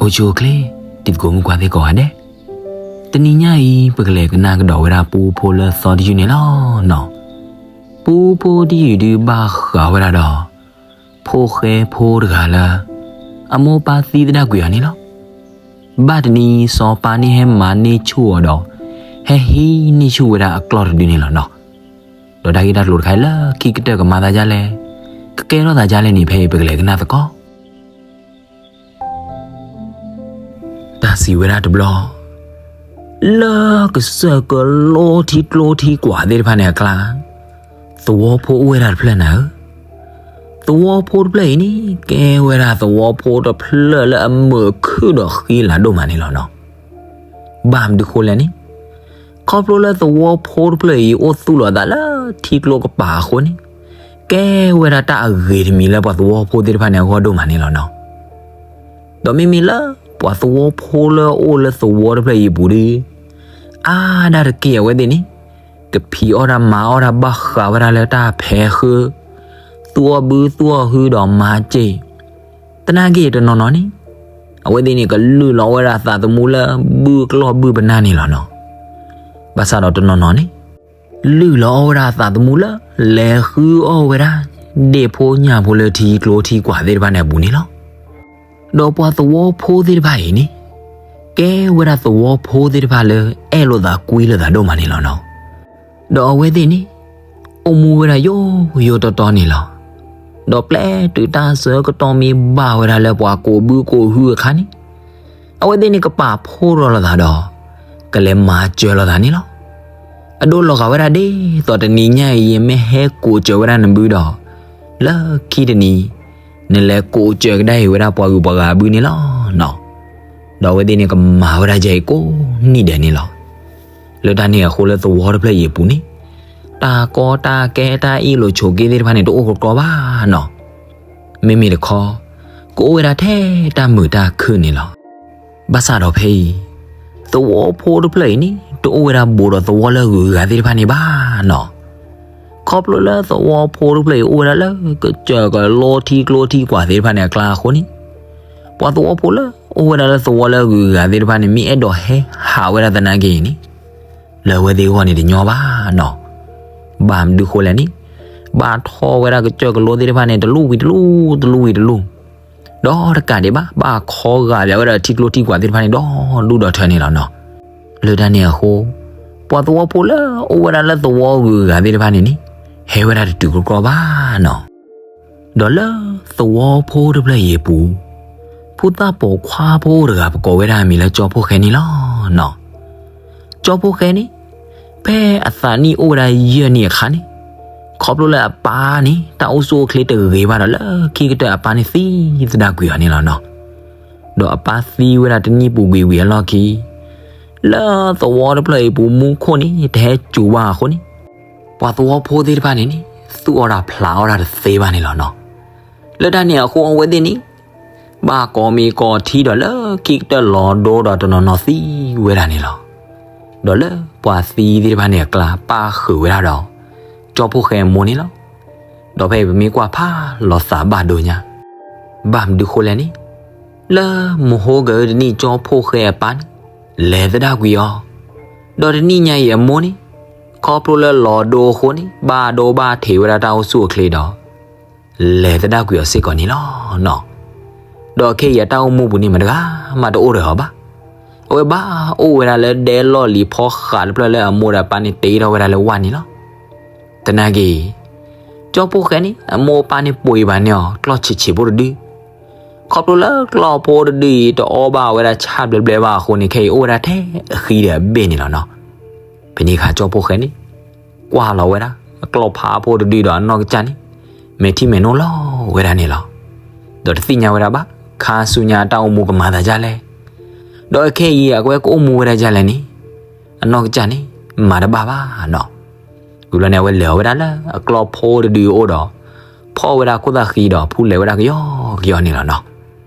အိၣ်ဆူၣ်အိၣ်ချ့ တံၤသကိးမုၣ်ခွါသ့ၣ်ကိးဂၤဒဲး, တနံၤညါအံၤ ပကလဲၤကနၣ်ကဒီးဝဲဒၣ်ပူဖိလၢသီတယုၢ်န့ၣ်လီၤနီၤ. ပူဖိတယုၢ်ဒုးဘၣ်ဃးဝဲဒၣ်ဒီး ဖိၣ်ဃဲဖိတဂၤလၢ အမိၢ်ပၢ်သံသဒၣ်ကွံာ်အီၤန့ၣ်လီၤ. ဘၣ်တနံၤ စီၤပၤန့ၣ်ဟဲမၤန့ၢ်ဆူၣ်အီၤဒီး ဟဲဟံးန့ၢ်ဆူၣ်ဝဲဒၣ်အကျီၢ်တဒုန့ၣ်လီၤနီၤ. ဒီးတၢ်ဂ့ၢ်တၢ်ကျိၤတခါအံၤလၢခံကတၢၢ်ကမၤသးဒ်လဲၣ်, ကကဲထီၣ်သးဒ်လဲၣ်န့ၣ် ဖဲအံၤပကလဲၤကနၣ်သကိး တၢ်စံးဝဲဒၣ်တဘျီ, လၢကစၢၢ်ကလိထံကျိထံကွာ်သ့ၣ်တဖၣ်န့ၣ်အကျါ, သဝီဖိအိၣ်ဝဲဒၣ်တဖျၢၣ်နၤဧၢ. သဝီဖိတဖျၢၣ်အံၤန့ၣ် ကဲဝဲဒၣ်သဝီဖိတဖျၢၣ်လၢအမုာ်ခုၣ်ဒီးဃံလၤဒိၣ်မးန့ၣ်လီၤနီၤ. ဘၣ်မနုၤဃိလဲၣ်န့ၣ်, ခီဖျိလၢသဝီဖိတဖျၢၣ်အံၤ အိၣ်သူၣ်လီၤသးလၢထံကျိကပၤအဃိန့ၣ်, ကဲဝဲဒၣ်တၢ်အဂ့ၤတမံၤလၢပှၤသဝီဖိသ့ၣ်တဖၣ်န့ၣ်အဂီၢ်ဒိၣ်မးန့ၣ်လီၤနီၤ. ဒီးမ့မ့ၢ်လၢပှၤသဝီဖိလၢအအိၣ်လၢသဝီတဖျၢၣ်အံၤအပူၤဒီး, အါဒၣ်တက့ၢ်အဝဲသ့ၣ်န့ၣ်, ကဖံးအီၣ်တၢ်မၤအီၣ်တၢ်ဘၣ်ဃးဝဲဒၣ်လၢတၢ်ဖဲးဃု, သူၣ်အီၣ်ဘုသူၣ်အီၣ်ဟုဒီးမၤစ့ၢ် သနာ်က့တနီၤနီၤန့ၣ်, အဝဲသ့ၣ်န့ၣ်ကလုၢ်လီၤဝဲဒၣ်သးသမူလၢဘုၣ်ကျီၢ်ဘုၣ်ပနၢ်န့ၣ်လီၤနီၤ. ဘၣ်ဆၣ်ဒီးတနီၤနီၤန့ၣ်, လုၢ်လီၤအီၣ်ဝဲဒၣ်သးသမူလၢ လဲၤဃုအီၣ်ဝဲဒၣ် ဒ့ၣ်ဖိညၣ်ဖိလၢထံကျိထံကွာ်သ့ၣ်တဖၣ်န့ၣ်အပူၤန့ၣ်လီၤ. ဒီးပှၤသဝီဖိသ့ၣ်တဖၣ်အံၤန့ၣ်, ကဲဝဲဒၣ်သဝီဖိသ့ၣ်တဖၣ်လၢ အဲၣ်လိာ်သးကွံလိာ်သးဒိၣ်မးန့ၣ်လီၤနီၤ. ဒီးအဝဲသ့ၣ်န့ၣ်, အိၣ်မူဝဲဒၣ်ယိယိတီတီန့ၣ်လီၤ. ဒီးပျဲတုၤတၢ်ဆၢကတီၢ်မ့ၢ်ဘၣ်ဝဲဒၣ်လၢပှၤကိးဘုကိးဟုအခါန့ၣ်, အဝဲသ့ၣ်န့ၣ်ကပာ်ဖှိၣ်ထီၣ်လိာ်သးဒီး, ကလဲၤမၤစၢၤလိာ်သးန့ၣ်လီၤ. အဒိလီၤဂာ်ဝဲဒၣ်ဒ်သိးတနံၤညါအံၤ ယမ့ၢ်ဟဲကိးစၢၤဝဲဒၣ်နဘုဒီး, လၢခံတနံၤ, နလဲၤကိးစၢၤကဒါအံၤဝဲဒၣ်ပှၤဂုၤပှၤဂၤအဘုန့ၣ်လီၤနီၤ. ဒီးအဝဲသ့ၣ်န့ၣ်ကမၤဝဲဒၣ်ယဲအံၤကိးနံၣ်ဒဲးန့ၣ်လီၤ. လၢတၢ်န့ၣ်အဃိလၢသဝီတဖျၢၣ်အံၤအပူၤန့ၣ်, တၢ်ကီတၢ်ခဲတၢ်အ့ၣ်လိာ်ဆိးက့သ့ၣ်တဖၣ်န့ၣ် တအိၣ်ကကြီဘၣ်နီၤ. မ့မ့ၢ်တခီ, ကအိၣ်ဝဲဒၣ်ထဲတၢ်မုာ်တၢ်ခုၣ်န့ၣ်လီၤ. ဘၣ်ဆၣ်ဒီးဖဲအံၤ, သဝီဖိတဖျၢၣ်အံၤန့ၣ် တအိၣ်ဝဲဒၣ်ဘူးဒီးသဝီလၢအဂုၤအဂၤသ့ၣ်တဖၣ်န့ၣ်ဘၣ်နီၤ. ခီဖျိလၢသဝီဖိတဖျၢၣ်အံၤအိၣ်ဝဲဒၣ်လၢကစၢၢ်ကလိထံကျိထံကွာ်သ့ၣ်တဖၣ်န့ၣ်အကျါအဃိန့ၣ်, ပှၤသဝီဖိလၢအိၣ်ဝဲဒၣ်လၢသဝီလၢအဂုၤအဂၤသ့ၣ်တဖၣ်န့ၣ် မ့ၢ်အဲၣ်ဒိးဟဲဟးဝဲဒၣ်သနာ်က့အံၤန့ၣ်, လၢအဝဲသ့ၣ်အဂီၢ်န့ၣ်တညီဘၣ်နီၤ. ဘၣ်မနုၤဃိလဲၣ်န့ၣ်, ဘၣ်ထီၣ်ဝဲဒၣ်ကစၢၢ်ကလိသ့ၣ်တဖၣ်န့ၣ် တလူၢ်ဝံၤတလူၢ် တလူၢ်ဝံၤတလူၢ်, ဒီးတကးဒံးဘၣ် ဘၣ်ခီဂာ်ဘၣ်ဝဲဒၣ်ထံကျိထံကွာ်သ့ၣ်တဖၣ်န့ၣ် ဒီဒူၣ်ဒီထၢန့ၣ်လီၤနီၤ. လၢတၢ်န့ၣ်အဃိ, ပှၤသဝီဖိလၢအိၣ်ဝဲဒၣ်လၢသဝီအဂုၤအဂၤသ့ၣ်တဖၣ်န့ၣ်န့ၣ်, ဟဲဝဲဒၣ်တတုၤကကြီဘၣ်နီၤ. ဒီးလၢသဝီဖိတဖျၢၣ်အံၤအပူၤ, ဖုသၣ်ပိာ်ခွါဖိတဂၤ ပကိးဝဲဒၣ်အမံၤလၢကၠီဖှိၣ်ဃဲန့ၣ်လီၤနီၤ. ကၠီဖှိၣ်ဃဲန့ၣ်, ဖဲအသးနံၣ်အိၣ်ဝဲဒၣ်ယဲၢ်နံၣ်အခါန့ၣ်, ခီဖျိလၢအပၢ်န့ၣ် တၢ်အိၣ်ဆူၣ်အိၣ်ချ့တဂ့ၤဘၣ်ဒီး လၢခံကတၢၢ်အပၢ်န့ၣ်သံသဒၣ်ကွံာ်အီၤန့ၣ်လီၤနီၤ. ဒီးအပၢ်သံဝဲဒၣ်တနံၣ်ပူၤကွံာ်ဝံၤအလီၢ်ခံ, လၢသဝီတဖျၢၣ်အံၤအပူၤမူခိၣ်န့ၣ် တဟဲစူၤဘၣ်အဃိန့ၣ်, ပှၤသဝီဖိသ့ၣ်တဖၣ်န့ၣ်န့ၣ် သူၣ်အီၣ်တၢ်ဖျးအီၣ်တၢ်တသ့ဘၣ်န့ၣ်လီၤနီၤ. လၢတၢ်န့ၣ်အဃိအဝဲသ့ၣ်န့ၣ်, ဘၣ်ကိးမံၤကိးထံဒီးလၢခံကတၢၢ်လီၤဒိဒီးတနီၤနီၤသံဝဲဒၣ်န့ၣ်လီၤ. ဒီးလၢပှၤသံသ့ၣ်တဖၣ်န့ၣ်အကျါ ပၢ်ဃုာ်ဝဲဒၣ်ဒီး ကၠီဖှိၣ်ဃဲအမိၢ်န့ၣ်လီၤ. ဒီးဖဲအံၤပမ့ၢ်ကွၢ်ဖးလီၤသးဘၣ်ဒိညါ, ဘၣ်မနုၤဃိလဲၣ်န့ၣ်, လၢမဟါကတနံၣ်ကၠီဖှိၣ်ဃဲအပၢ်န့ၣ် လဲၤသဒၣ်ကွံာ်အီၤ, ဒီးတနံၣ်ညါအံၤအမိၢ်န့ၣ်, ခီဖျိလၢလီၤဒိအဃိန့ၣ် ဘၣ်ဒိဘၣ်ထံးဝဲဒၣ်တၢ်အိၣ်ဆူၣ်အိၣ်ချ့ဒီး လဲၤသဒၣ်ကွံာ်အီၤစ့ၢ်ကီးန့ၣ်လီၤနီၤ. ဒီးခဲအံၤအတၢ်အိၣ်မူပူၤန့ၣ်မတၤတဂၤမးတအိၣ်ဒီးအီၤဘၣ်. အဝဲဘၣ်အိၣ်ဝဲဒၣ်လၢဒဲလီၢ်လံၤဖီဃးတဖျၢၣ်လၢအမိၢ်ဒီးအပၢ်န့ၣ်တ့ထီၣ်ဝဲဒၣ်လၢဝၢ်န့ၣ်လီၤ. သနာ်က့ ကၠီဖှိၣ်ဃဲန့ၣ် အမိၢ်အပၢ်န့ၣ်ပှ့ၤဘၣ်န့ၢ်အီၤကျီၢ်ဆံးဆံးဖိတဒု ခီဖျိလၢကျီၢ်ဖိတဒုအံၤ တအီၣ်ဘၣ်ဝဲဒၣ်ဆၣ်ဘျဲဘျဲဘၣ်အဃိန့ၣ် ခဲအံၤအိၣ်ဝဲဒၣ်ထဲအဃံဒီးအဘ့ၣ်န့ၣ်လီၤနီၤ. ဖဲန့ၣ်အခါကၠီဖှိၣ်ဃဲန့ၣ် ကွၢ်လီၤဝဲဒၣ် အကျီၢ်ဖးဖိတဒုဒီးအနီၢ်ကစၢ်န့ၣ် မဲာ်ထံမဲာ်နိလီၤဝဲဒၣ်န့ၣ်လီၤ. ဒီးတသ့ၣ်ညါဝဲဒၣ်ဘၣ် ခါဆူညါအတၢ်အိၣ်မူကမၤသးဒ်လဲၣ်, ဒီးခဲအံၤအဝဲကအိၣ်မူဝဲဒၣ်ဒ်လဲၣ်န့ၣ် အနီၢ်ကစၢ်န့ၣ် မၤတဘၣ်ဘၣ်နီၤ. ဝံၤလီၤန့ၣ် အဝဲလဲၤအီၤဝဲဒၣ်လၢအကျီၢ်ဖိတဒုအအိၣ်ဒီး ဖီၣ်ဝဲဒၣ်ခိၣ်သၣ်ဃံဒီးဖူလဲၤဝဲဒၣ်ကယီကယီန့ၣ်လီၤနီၤ.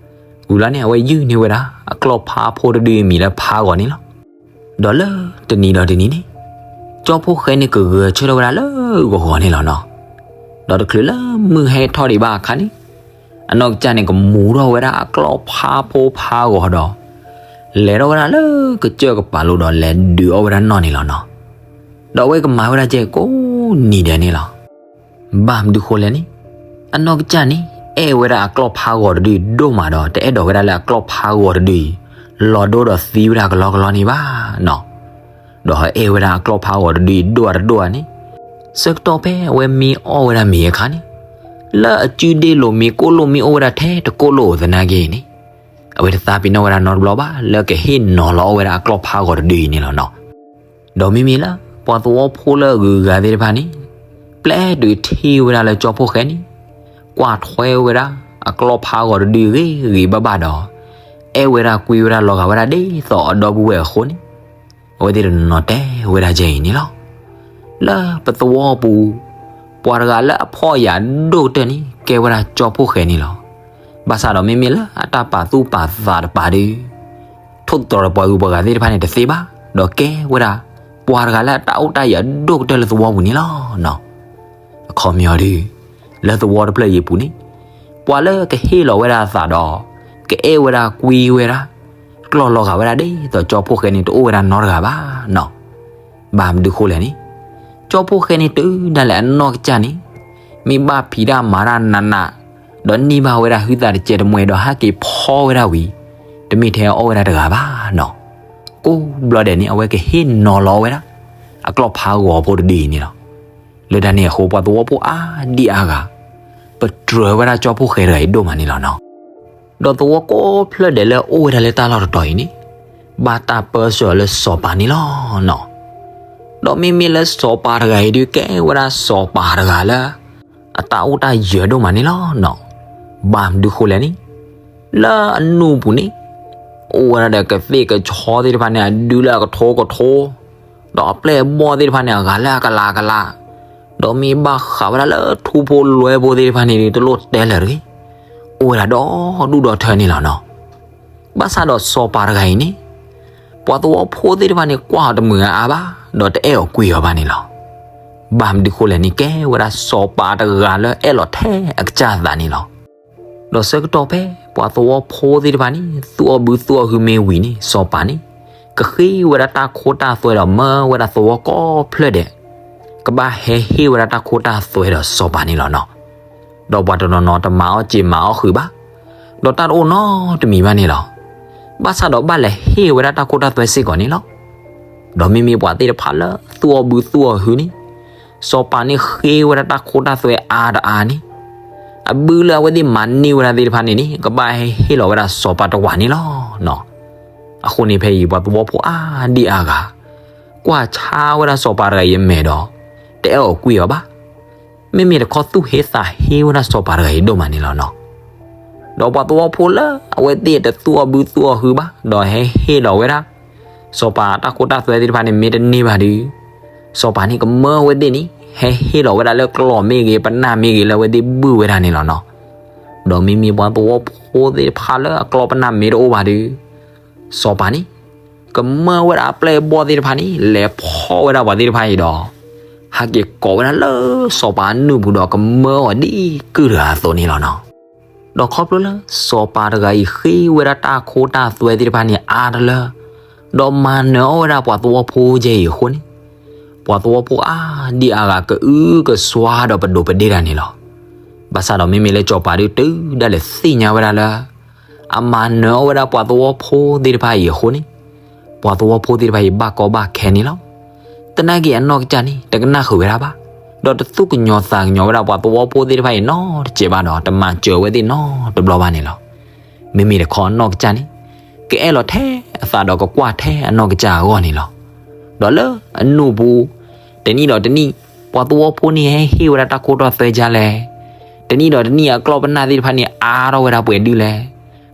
ဝံၤလီၤန့ၣ် အဝဲယုၢ်န့ၢ်ဝဲဒၣ်အကျီၢ်ဖးဖိတဒုအမံၤလၢဖးဂီၤန့ၣ်လီၤ. ဒီးလၢတနံၤဒီးတနံၤန့ၣ် ကၠီဖှိၣ်ဃဲန့ၣ်ကဂဲၤဆၢထၢၣ်ဝဲဒၣ်လၢဂီၤဂီၤန့ၣ်လီၤနီၤ. ဒီးတချုးလၢမုၢ်ဟဲထီၣ်ဒံးဘၣ်အခါန့ၣ် အနီၢ်ကစၢ်န့ၣ်ကမူထီၣ်ဝဲဒၣ်အကျီၢ်ဖးဖိဖးဂီၤဒီး လဲၤထီၣ်ဝဲဒၣ်လၢကစၢၢ်ကပၤလိၤဒီးလဲၤဒုးအီၣ်ဝဲဒၣ်နီၢ်န့ၣ်လီၤနီၤ. ဒီးအဝဲကမၤဝဲဒၣ်ကဲကိးနံၤဒဲးန့ၣ်လီၤ. ဘၣ်မနုၤဃိလဲၣ်န့ၣ်, အနီၢ်ကစၢ်န့ၣ် အဲၣ်ဝဲဒၣ်အကျီၢ်ဖးဂီၤတဒုဒိၣ်မးဒီး တအဲၣ်ဒိးဝဲဒၣ်လၢအကျီၢ်ဖးဂီၤတဒုအံၤ လီၤဒိဒီးသံဝဲဒၣ်ကလီကလီန့ၣ်ဘၣ်နီၤ. ဒီးအဲၣ်ဝဲဒၣ်အကျီၢ်ဖးဂီၤတဒုအံၤဒိၣ်အတဒိၣ်ဧါန့ၣ်, ဆၢကတီၢ်ဖဲအဝဲမ့ၢ်အီၣ်ဝဲဒၣ်မ့ၤအခါန့ၣ်, လၢအစုဒ့လိၤမ့ၢ်ကိၣ်လိၣ်မ့ၢ်အိၣ်ဝဲဒၣ်ထဲတကိၣ်လိၣ်သနာ်က့န့ၣ်, အဝဲတသးပ့ၤနီၣ်ဝဲဒၣ်နီတဘျီဘၣ် လၢကဟ့ၣ်နီၤလီၤအီၣ်ဝဲဒၣ်အကျီၢ်ဖးဂီၤတဒုအံၤန့ၣ်လီၤနီၤ. ဒီးမ့မ့ၢ်လၢပှၤသဝီဖိလၢအဂုၤအဂၤသ့ၣ်တဖၣ်န့ၣ်, ပျဲတုၤထံၣ်ဝဲဒၣ်လၢကၠီဖှိၣ်ဃဲန့ၣ် ကွၢ်ထွဲဝဲဒၣ်အကျီၢ်ဖးဂီၤတဒုဂ့ၤဂ့ၤဘၣ်ဘၣ်ဒီး, အဲၣ်ဝဲဒၣ်ကွံဝဲဒၣ်လီၤဂာ်ဝဲဒၣ်ဒ်သိးအဒီပုၢ်ဝဲၢ်အဃိန့ၣ်, အဝဲသ့ၣ်တနီၤနီၤတဲဝဲဒၣ်ကဲအံၤန့ၣ်လီၤ. လၢပသဝီပူၤ, ပှၤတဂၤလၢအဖှီၣ်ယာ်ဒိၣ်ကတၢၢ်န့ၣ် ကဲဝဲဒၣ်ကၠီဖှိၣ်ဃဲန့ၣ်လီၤ. ဘၣ်ဆၣ်ဒီးမ့မ့ၢ်လၢအတၢ်ပာ်သူၣ်ပာ်သးတပၤဒီး ထိၣ်သတြီၤဒီးပှၤဂုၤပှၤဂၤသ့ၣ်တဖၣ်န့ၣ်တသ့ဘၣ်, ဒီးကဲဝဲဒၣ် ပှၤတဂၤလၢအတၢ်အိၣ်တၢ်ယၢၤဒိၣ်ကတၢၢ်လၢသဝီပူၤန့ၣ်လီၤနီၤ. အခီပညီဒီး, လၢသဝီတဖျၢၣ်အံၤအပူၤန့ၣ်, ပှၤလၢကဟ့ၣ်လီၤဝဲဒၣ်အသးဒီး, ကအဲၣ်ဝဲဒၣ်ကွံဝဲဒၣ်, ကျီၢ်လီၤဂာ်ဝဲဒၣ်ဒ်သိးကၠီဖှိၣ်ဃဲန့ၣ်တအိၣ်ဝဲဒၣ်နီတဂၤဘၣ်နီၤ. ဘၣ်မနုၤဃိလဲၣ်န့ၣ်, ကၠီဖှိၣ်ဃဲန့ၣ်တုၤဒᣁလဲၣ်အနီၢ်ကစၢ်န့ၣ်, မ့ၢ်ဘၣ်ဖံးတၢ်မၤတၢ်နးနး, ဒီးန့ၢ်ဘၣ်ဝဲဒၣ်ဟုသးတစဲးတမှဲဒီးဟးက့ၤဖီဝဲဒၣ်ဝံၤ, တမ့ၢ်ထဲအီၣ်ဝဲဒၣ်တဂၤဘၣ်နီၤ. ကိးဘျီဒဲးန့ၣ် အဝဲကဟ့ၣ်နီၤလီၤဝဲဒၣ် အကျီၢ်ဖးဂီၤဖိတဒုအံၤန့ၣ်လီၤ. လၢတၢ်န့ၣ်အဃိပှၤသဝီဖိအါဒံအါဂၤ, ပတြၢၤဝဲဒၣ်ကၠီဖှိၣ်ဃဲတဂၤအံၤဒိၣ်မးန့ၣ်လီၤနီၤ. ဒီးသဝီကိးဖျၢၣ်ဒဲးလၢအအိၣ်ဝဲဒၣ်လၢတၢ်လီၢ်တတီၤအံၤန့ၣ်, ဘၣ်တၢ်ပၢဆှၢလၢစီၤပၤန့ၣ်လီၤနီၤ. ဒီးမ့မ့ၢ်လၢစီၤပၤတဂၤအံၤဒုးကဲဝဲဒၣ်စီၤပၤတဂၤလၢ အတၢ်အိၣ်တၢ်ယၢၤဒိၣ်မးန့ၣ်လီၤနီၤ. ဘၣ်မနုၤဃိလဲၣ်န့ၣ်, လၢအနူၢ်ပူၤန့ၣ်, အိၣ်ဝဲဒၣ်ဒီးကသ့ၣ်ကဆီသ့ၣ်တဖၣ်န့ၣ် အဒုလၢအကထိကထိ, ဒီးအပျဲၢ်အဘီၣ်သ့ၣ်တဖၣ်န့ၣ် အဂၤလၢအကလးကလး, ဒီးမ့ၢ်ဘၣ်ဃးဝဲဒၣ်လၢထူဖိလွဲဖိသ့ၣ်တဖၣ်န့ၣ် တလိၣ်တဲလၢၤတဂ့ၤ, အိၣ်ဝဲဒၣ်ဒီဒူၣ်ဒီထၢန့ၣ်လီၤနီၤ. ဘၣ်ဆၣ်ဒီးစီၤပၤတဂၤအံၤန့ၣ်, ပှၤသဝီဖိသ့ၣ်တဖၣ်န့ၣ် ကွၢ်အီၤတမုာ်အါအါဘၣ်, ဒီးတအဲၣ်အီၤကွံအီၤဘၣ်န့ၣ်လီၤ. ဘၣ်မနုၤဃိလဲၣ်န့ၣ် ကဲဝဲဒၣ်စီၤပၤတဂၤလၢအဲၣ်လီၤထဲအကစၢ်အသးန့ၣ်လီၤ. ဒီးဆၢကတီၢ်ဖဲပှၤသဝီဖိသ့ၣ်တဖၣ်န့ၣ် သူၣ်အီၣ်ဘုသူၣ်အီၣ်ဟုမ့ၢ်ဝံၤန့ၣ် စီၤပၤန့ၣ် ကဃ့ဝဲဒၣ်တၢ်ခိတၢ်သွဲဒီးမၢဝဲဒၣ်သဝီကိးဖျၢၣ်ဒဲး, ကဘၣ်ဟဲဟ့ၣ်ဝဲဒၣ်တၢ်ခိတၢ်သွဲဒီးစီၤပၤန့ၣ်လီၤနီၤ. ဒီးပှၤတနီၤနီၤတမၤအီၣ်စ့ၤမၤအီၣ်ဃုာ်ဘၣ်, ဒီးတၢ်တအိၣ်နီတမံၤဘၣ်န့ၣ်လီၤ. ဘၣ်ဆၣ်ဒီးဘၣ်လဲၤဟ့ၣ်ဝဲဒၣ်တၢ်ခိတၢ်သွဲစ့ၢ်ကီးန့ၣ်လီၤ. ဒီးမ့မ့ၢ်ပှၤသ့ၣ်တဖၣ်လၢသူၣ်အီၣ်ဘုသူၣ်အီၣ်ဟုန့ၣ်, စီၤပၤန့ၣ်ဃ့ဝဲဒၣ်တၢ်ခိတၢ်သွဲအါတအါန့ၣ်, အဘုလၢအဝဲသ့ၣ်မၤန့ၢ်ဝဲဒၣ်သ့ၣ်တဖၣ်န့ၣ်န့ၣ် ကဘၣ်ဟဲဟ့ၣ်လီၤဝဲဒၣ်စီၤပၤတဝာ်န့ၣ်လီၤနီၤ. အဃိန့ၣ်ဖဲအံၤပှၤသဝီဖိအါဒံအါဂၤ ကွၢ်ဆါဝဲဒၣ်စီၤပၤတဂၤအံၤအမဲာ်ဒီး တအဲၣ်အီၤကွံအီၤဘၣ်. မ့မ့ၢ်တခီသူၣ်ဟ့သးဟ့ဝဲဒၣ်စီၤပၤတဂၤအံၤဒိၣ်မးန့ၣ်လီၤနီၤ. ဒီးပှၤသဝီဖိလၢအဝဲသ့ၣ်တသူၣ်အီၣ်ဘုသူၣ်အီၣ်ဟုဘၣ် ဒီးဟဲဟ့ၣ်လီၤဝဲဒၣ် စီၤပၤတၢ်ခိတၢ်သွဲသ့ၣ်တဖၣ်န့ၣ် မ့ၢ်တန့ၢ်ဘၣ်ဒီး စီၤပၤန့ၣ်ကမၢအဝဲသ့ၣ်န့ၣ် ဟဲဟ့ၣ်လီၤဝဲဒၣ်လၢကျီၢ်မ့ၢ်ဂ့ၤ ပနၢ်မ့ၢ်ဂ့ၤလၢအဝဲသ့ၣ်ဘုၣ်ဝဲဒၣ်န့ၣ်လီၤနီၤ. ဒီးမ့မ့ၢ်ပှၤသဝီဖိသ့ၣ်တဖၣ်လၢအကျီၢ်ပနၢ်မ့ၢ်တအိၣ်ဘၣ်ဒီး စီၤပၤန့ၣ် ကမၢဝဲဒၣ်အပျဲၢ်အဘီၣ်သ့ၣ်တဖၣ်န့ၣ် လဲၤဖီၣ်ဝဲဒၣ်ပှၤသ့ၣ်တဖၣ်အံၤဒီး ဟးက့ၤကိးဝဲဒၣ်လၢစီၤပၤအနူၢ်ပူၤဒီးကမၢအီၤဒ်ကုၢ်တဂၤအသိးန့ၣ်လီၤနီၤ. ဒီးခီဖျိလၢစီၤပၤတဂၤအံၤဃ့ဝဲဒၣ်တၢ်ခိတၢ်သွဲသ့ၣ်တဖၣ်န့ၣ်အါတလၢ ဒီးမၤနၢၤအီၣ်ဝဲဒၣ်ပှၤသဝီဖိကဲအံၤအဃိန့ၣ် ပှၤသဝီဖိအါဒံအါဂၤကအုကစွါဒီးပဒိးပဒ့တၢ်န့ၣ်လီၤ. ဘၣ်ဆၣ်ဒီးမ့မ့ၢ်လၢစီၤပၤဒုးတုၤဒၣ်လဲာ်သ့ၣ်ညါဝဲဒၣ်လၢ အမၤနၢၤအီၣ်ဝဲဒၣ်ပှၤသဝီဖိသ့ၣ်တဖၣ်အံၤအဃိန့ၣ် ပှၤသဝီဖိသ့ၣ်တဖၣ်အံၤဘၣ်ကီဘၣ်ခဲန့ၣ်လီၤ. သနာ်က့အနီၢ်ကစၢ်န့ၣ် တကနၣ်ဃုာ်ဝဲဒၣ်ဘၣ်, ဒီးတသူၣ်ကညီၤသးကညီၤဝဲဒၣ်ပှၤသဝီဖိသ့ၣ်တဖၣ်အံၤနီတစဲးဘၣ်ဒီး တမၤစၢၤဝဲသ့ၣ်နီတဘျီဘၣ်န့ၣ်လီၤ. မ့မ့ၢ်တခီအနီၢ်ကစၢ်န့ၣ် ကအဲၣ်လီၤထဲအသးဒီးကကွၢ်ထဲအနီၢ်ကစၢ်အဂီၢ်န့ၣ်လီၤ. ဒီးလၢအနူၢ်ပူၤ တနံၣ်ဒီးတနံၣ် ပှၤသဝီဖိန့ၣ်ဟဲဟ့ၣ်ဝဲဒၣ်တၢ်ခိတၢ်သွဲဒ်လဲၣ်, တနံၣ်ဒီးတနံၣ်အကျီၢ်ပနၢ်သ့ၣ်တဖၣ်န့ၣ်အါထီၣ်ဝဲဒၣ်ပှဲၤဒုလဲၣ်,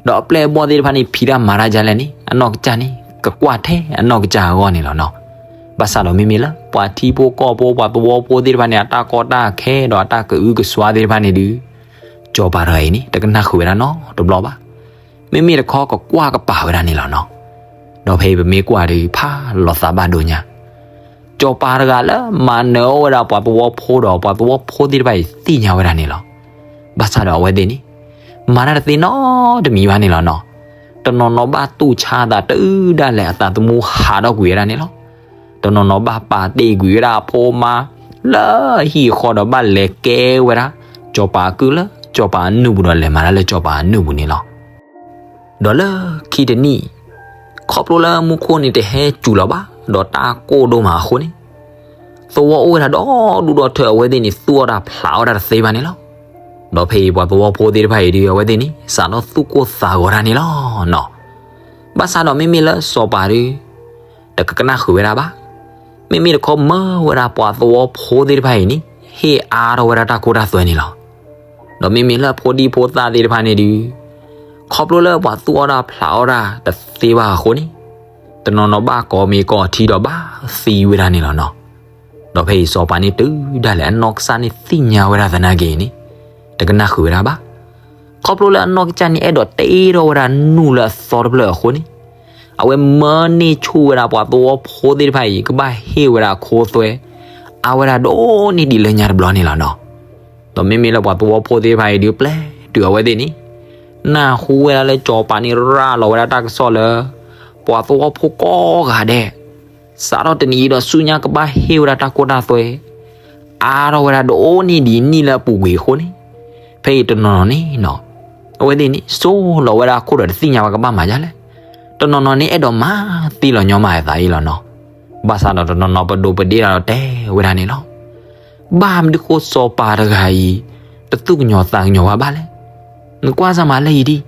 ဒီးအပျဲၢ်အဘီၣ်သ့ၣ်တဖၣ်န့ၣ်ဖံးတၢ်မၤတၢ်ဒ်လဲၣ်န့ၣ် အနီၢ်ကစၢ်န့ၣ် ကကွၢ်ထဲအနီၢ်ကစၢ်အဂီၢ်န့ၣ်လီၤနီၤ. ဘၣ်ဆၣ်ဒီးမ့မ့ၢ်လၢပှၤထံဖိကီၢ်ဖိပှၤသဝီဖိသ့ၣ်တဖၣ်န့ၣ် အတၢ်ကီတၢ်ခဲဒီးအတၢ်ကအုကစွါသ့ၣ်တဖၣ်န့ၣ်ဒုး စီၤပၤတဂၤအံၤန့ၣ် တကနၣ်ဃုာ်ဝဲဒၣ်နီတဘျီဘၣ်. မ့မ့ၢ်တခီကကွၢ်ကပၤဝဲဒၣ်န့ၣ်လီၤနီၤ. ဒီးဖဲအံၤပမ့ၢ်ကွၢ်ဒီးဖးလီၤသးဘၣ်ဒိညါ စီၤပၤတဂၤလၢမၤနၢၤအီၣ်ဝဲဒၣ်ပှၤသဝီဖိဒီးပှၤသဝီဖိသ့ၣ်တဖၣ်အံၤသ့ၣ်ညါဝဲဒၣ်န့ၣ်လီၤ. ဘၣ်ဆၣ်ဒီးအဝဲသ့ၣ်န့ၣ် မၤတၢ်တသ့နီတမံၤဘၣ်န့ၣ်လီၤနီၤ. တနီၤနီၤဘၣ်တူၢ်ဆါသးတုၤဒၣ်လဲာ်အသးသမူဟးထီၣ်ကွံာ်ဝဲဒၣ်န့ၣ်လီၤ. တနီၤနီၤဘၣ်ပာ်တ့ၢ်ကွံာ်ဝဲဒၣ်အဖိအမါ လၢဟံၣ်အဃီဒီးဘၣ်လဲၤကဲဝဲဒၣ် စီၤပၤအကုၢ်လၢစီၤပၤအနုၢ်ပူၤဒီးလဲၤမၤတၢ်လၢစီၤပၤအနုၢ်ပူၤန့ၣ်လီၤ. ဒီးလၢခံတနံၣ် ခီဖျိလၢမူခိၣ်န့ၣ်တဟဲစူၤလီၤဘၣ် ဒီးတၢ်ကိၢ်ဒိၣ်မးအဃိန့ၣ် သဝီအိၣ်ဝဲဒၣ်ဒီဒူၣ်ဒီထၢ အဝဲသ့ၣ်န့ၣ် သူၣ်အီၣ်တၢ်ဖျးအီၣ်တၢ်တသ့ဘၣ်န့ၣ်လီၤ. ဒီးဖဲအံၤပှၤသဝီဖိသ့ၣ်တဖၣ်အံၤဒုး အဝဲသ့ၣ်န့ၣ် စးထီၣ်သူၣ်ကိၢ်သးဂီၤတၢ်န့ၣ်လီၤနီၤ. ဘၣ်ဆၣ်ဒီးမ့မ့ၢ်လၢစီၤပၤဒုး တကကနၣ်ဃုာ်ဝဲဒၣ်ဘၣ်. မ့မ့ၢ်တခီမၢဝဲဒၣ်ပှၤသဝီဖိသ့ၣ်တဖၣ်အံၤန့ၣ် ဟ့ၣ်အါထီၣ်ဝဲဒၣ်တၢ်ခိတၢ်သွဲန့ၣ်လီၤ. ဒီးမ့မ့ၢ်လၢဖိဒံဖိသၣ်သ့ၣ်တဖၣ်န့ၣ်ဒုး ခီဖျိလၢပှၤသူၣ်အီၣ်တၢ်ဖျးအီၣ်တၢ်တသ့ဘၣ်အဃိန့ၣ် တနီၤနီၤဘၣ်ကိးမ့ၤကိးထံဒီးဘၣ်သံဝဲဒၣ်န့ၣ်လီၤနီၤ. ဒီးဖဲအံၤစီၤပၤန့ၣ်တုၤဒၣ်လဲာ်အနီၢ်ကစၢ်န့ၣ်သ့ၣ်ညါဝဲဒၣ်သနာ်က့န့ၣ် တကနၣ်ဃုာ်ဝဲဒၣ်ဘၣ်. ခီဖျိလၢအနီၢ်ကစၢ်န့ၣ်အဲၣ်ဒိးတ့ထီၣ်ဝဲဒၣ်နူၢ်လၢအသီတဖျၢၣ်အဃိန့ၣ် အဝဲမၢန့ၢ်ဆူၣ်ဝဲဒၣ်ပှၤသဝီဖိသ့ၣ်တဖၣ်အံၤ ကဘၣ်ဟ့ၣ်ဝဲဒၣ်အခိသွဲ အါဝဲဒၣ်ဒိၣ်န့ၢ်ဒံးလၢညါတဘျီန့ၣ်လီၤနီၤ. ဒီးမ့မ့ၢ်လၢပှၤသဝီဖိသ့ၣ်တဖၣ်အံၤဒုး ပျဲတုၤအဝဲသ့ၣ်န့ၣ် နၢ်ဟူဝဲဒၣ်လၢစီၤပၤန့ၣ်ရၤလီၤဝဲဒၣ်တၢ်ကစီၣ်လၢ ပှၤသဝီဖိကိးဂၤဒဲး စးထီၣ်တနံၤအံၤဒီးဆူညါကဘၣ်ဟ့ၣ်ဝဲဒၣ်တၢ်ခိတၢ်သွဲ အါထီၣ်ဝဲဒၣ်ဒိၣ်န့ၢ်ဒံးနံၣ်လၢအပူၤကွံာ်အဃိန့ၣ် ဖဲအံၤတနီၤနီၤန့ၣ်နီၤ အဝဲသ့ၣ်န့ၣ် စိလီၤဝဲဒၣ်အခိၣ်ဒီးတသ့ၣ်ညါဘၣ်ကဘၣ်မၤဒ်လဲၣ်. တနီၤနီၤန့ၣ်အဲၣ်ဒိးမၤသံလီၤညီမးအသးအံၤလီၤနီၤ. ဘၣ်ဆၣ်ဒီးတနီၤနီၤပဒိးပဒ့တၢ်ဒီးတဲဝဲဒၣ်န့ၣ်လီၤ. ဘၣ်မနုၤဃိစီၤပၤတဂၤအံၤ တသူၣ်ကညီၤသးကညီၤဝဲဘၣ်လဲၣ်. နကွၢ်စၢ်မးလၢအံၤဒံး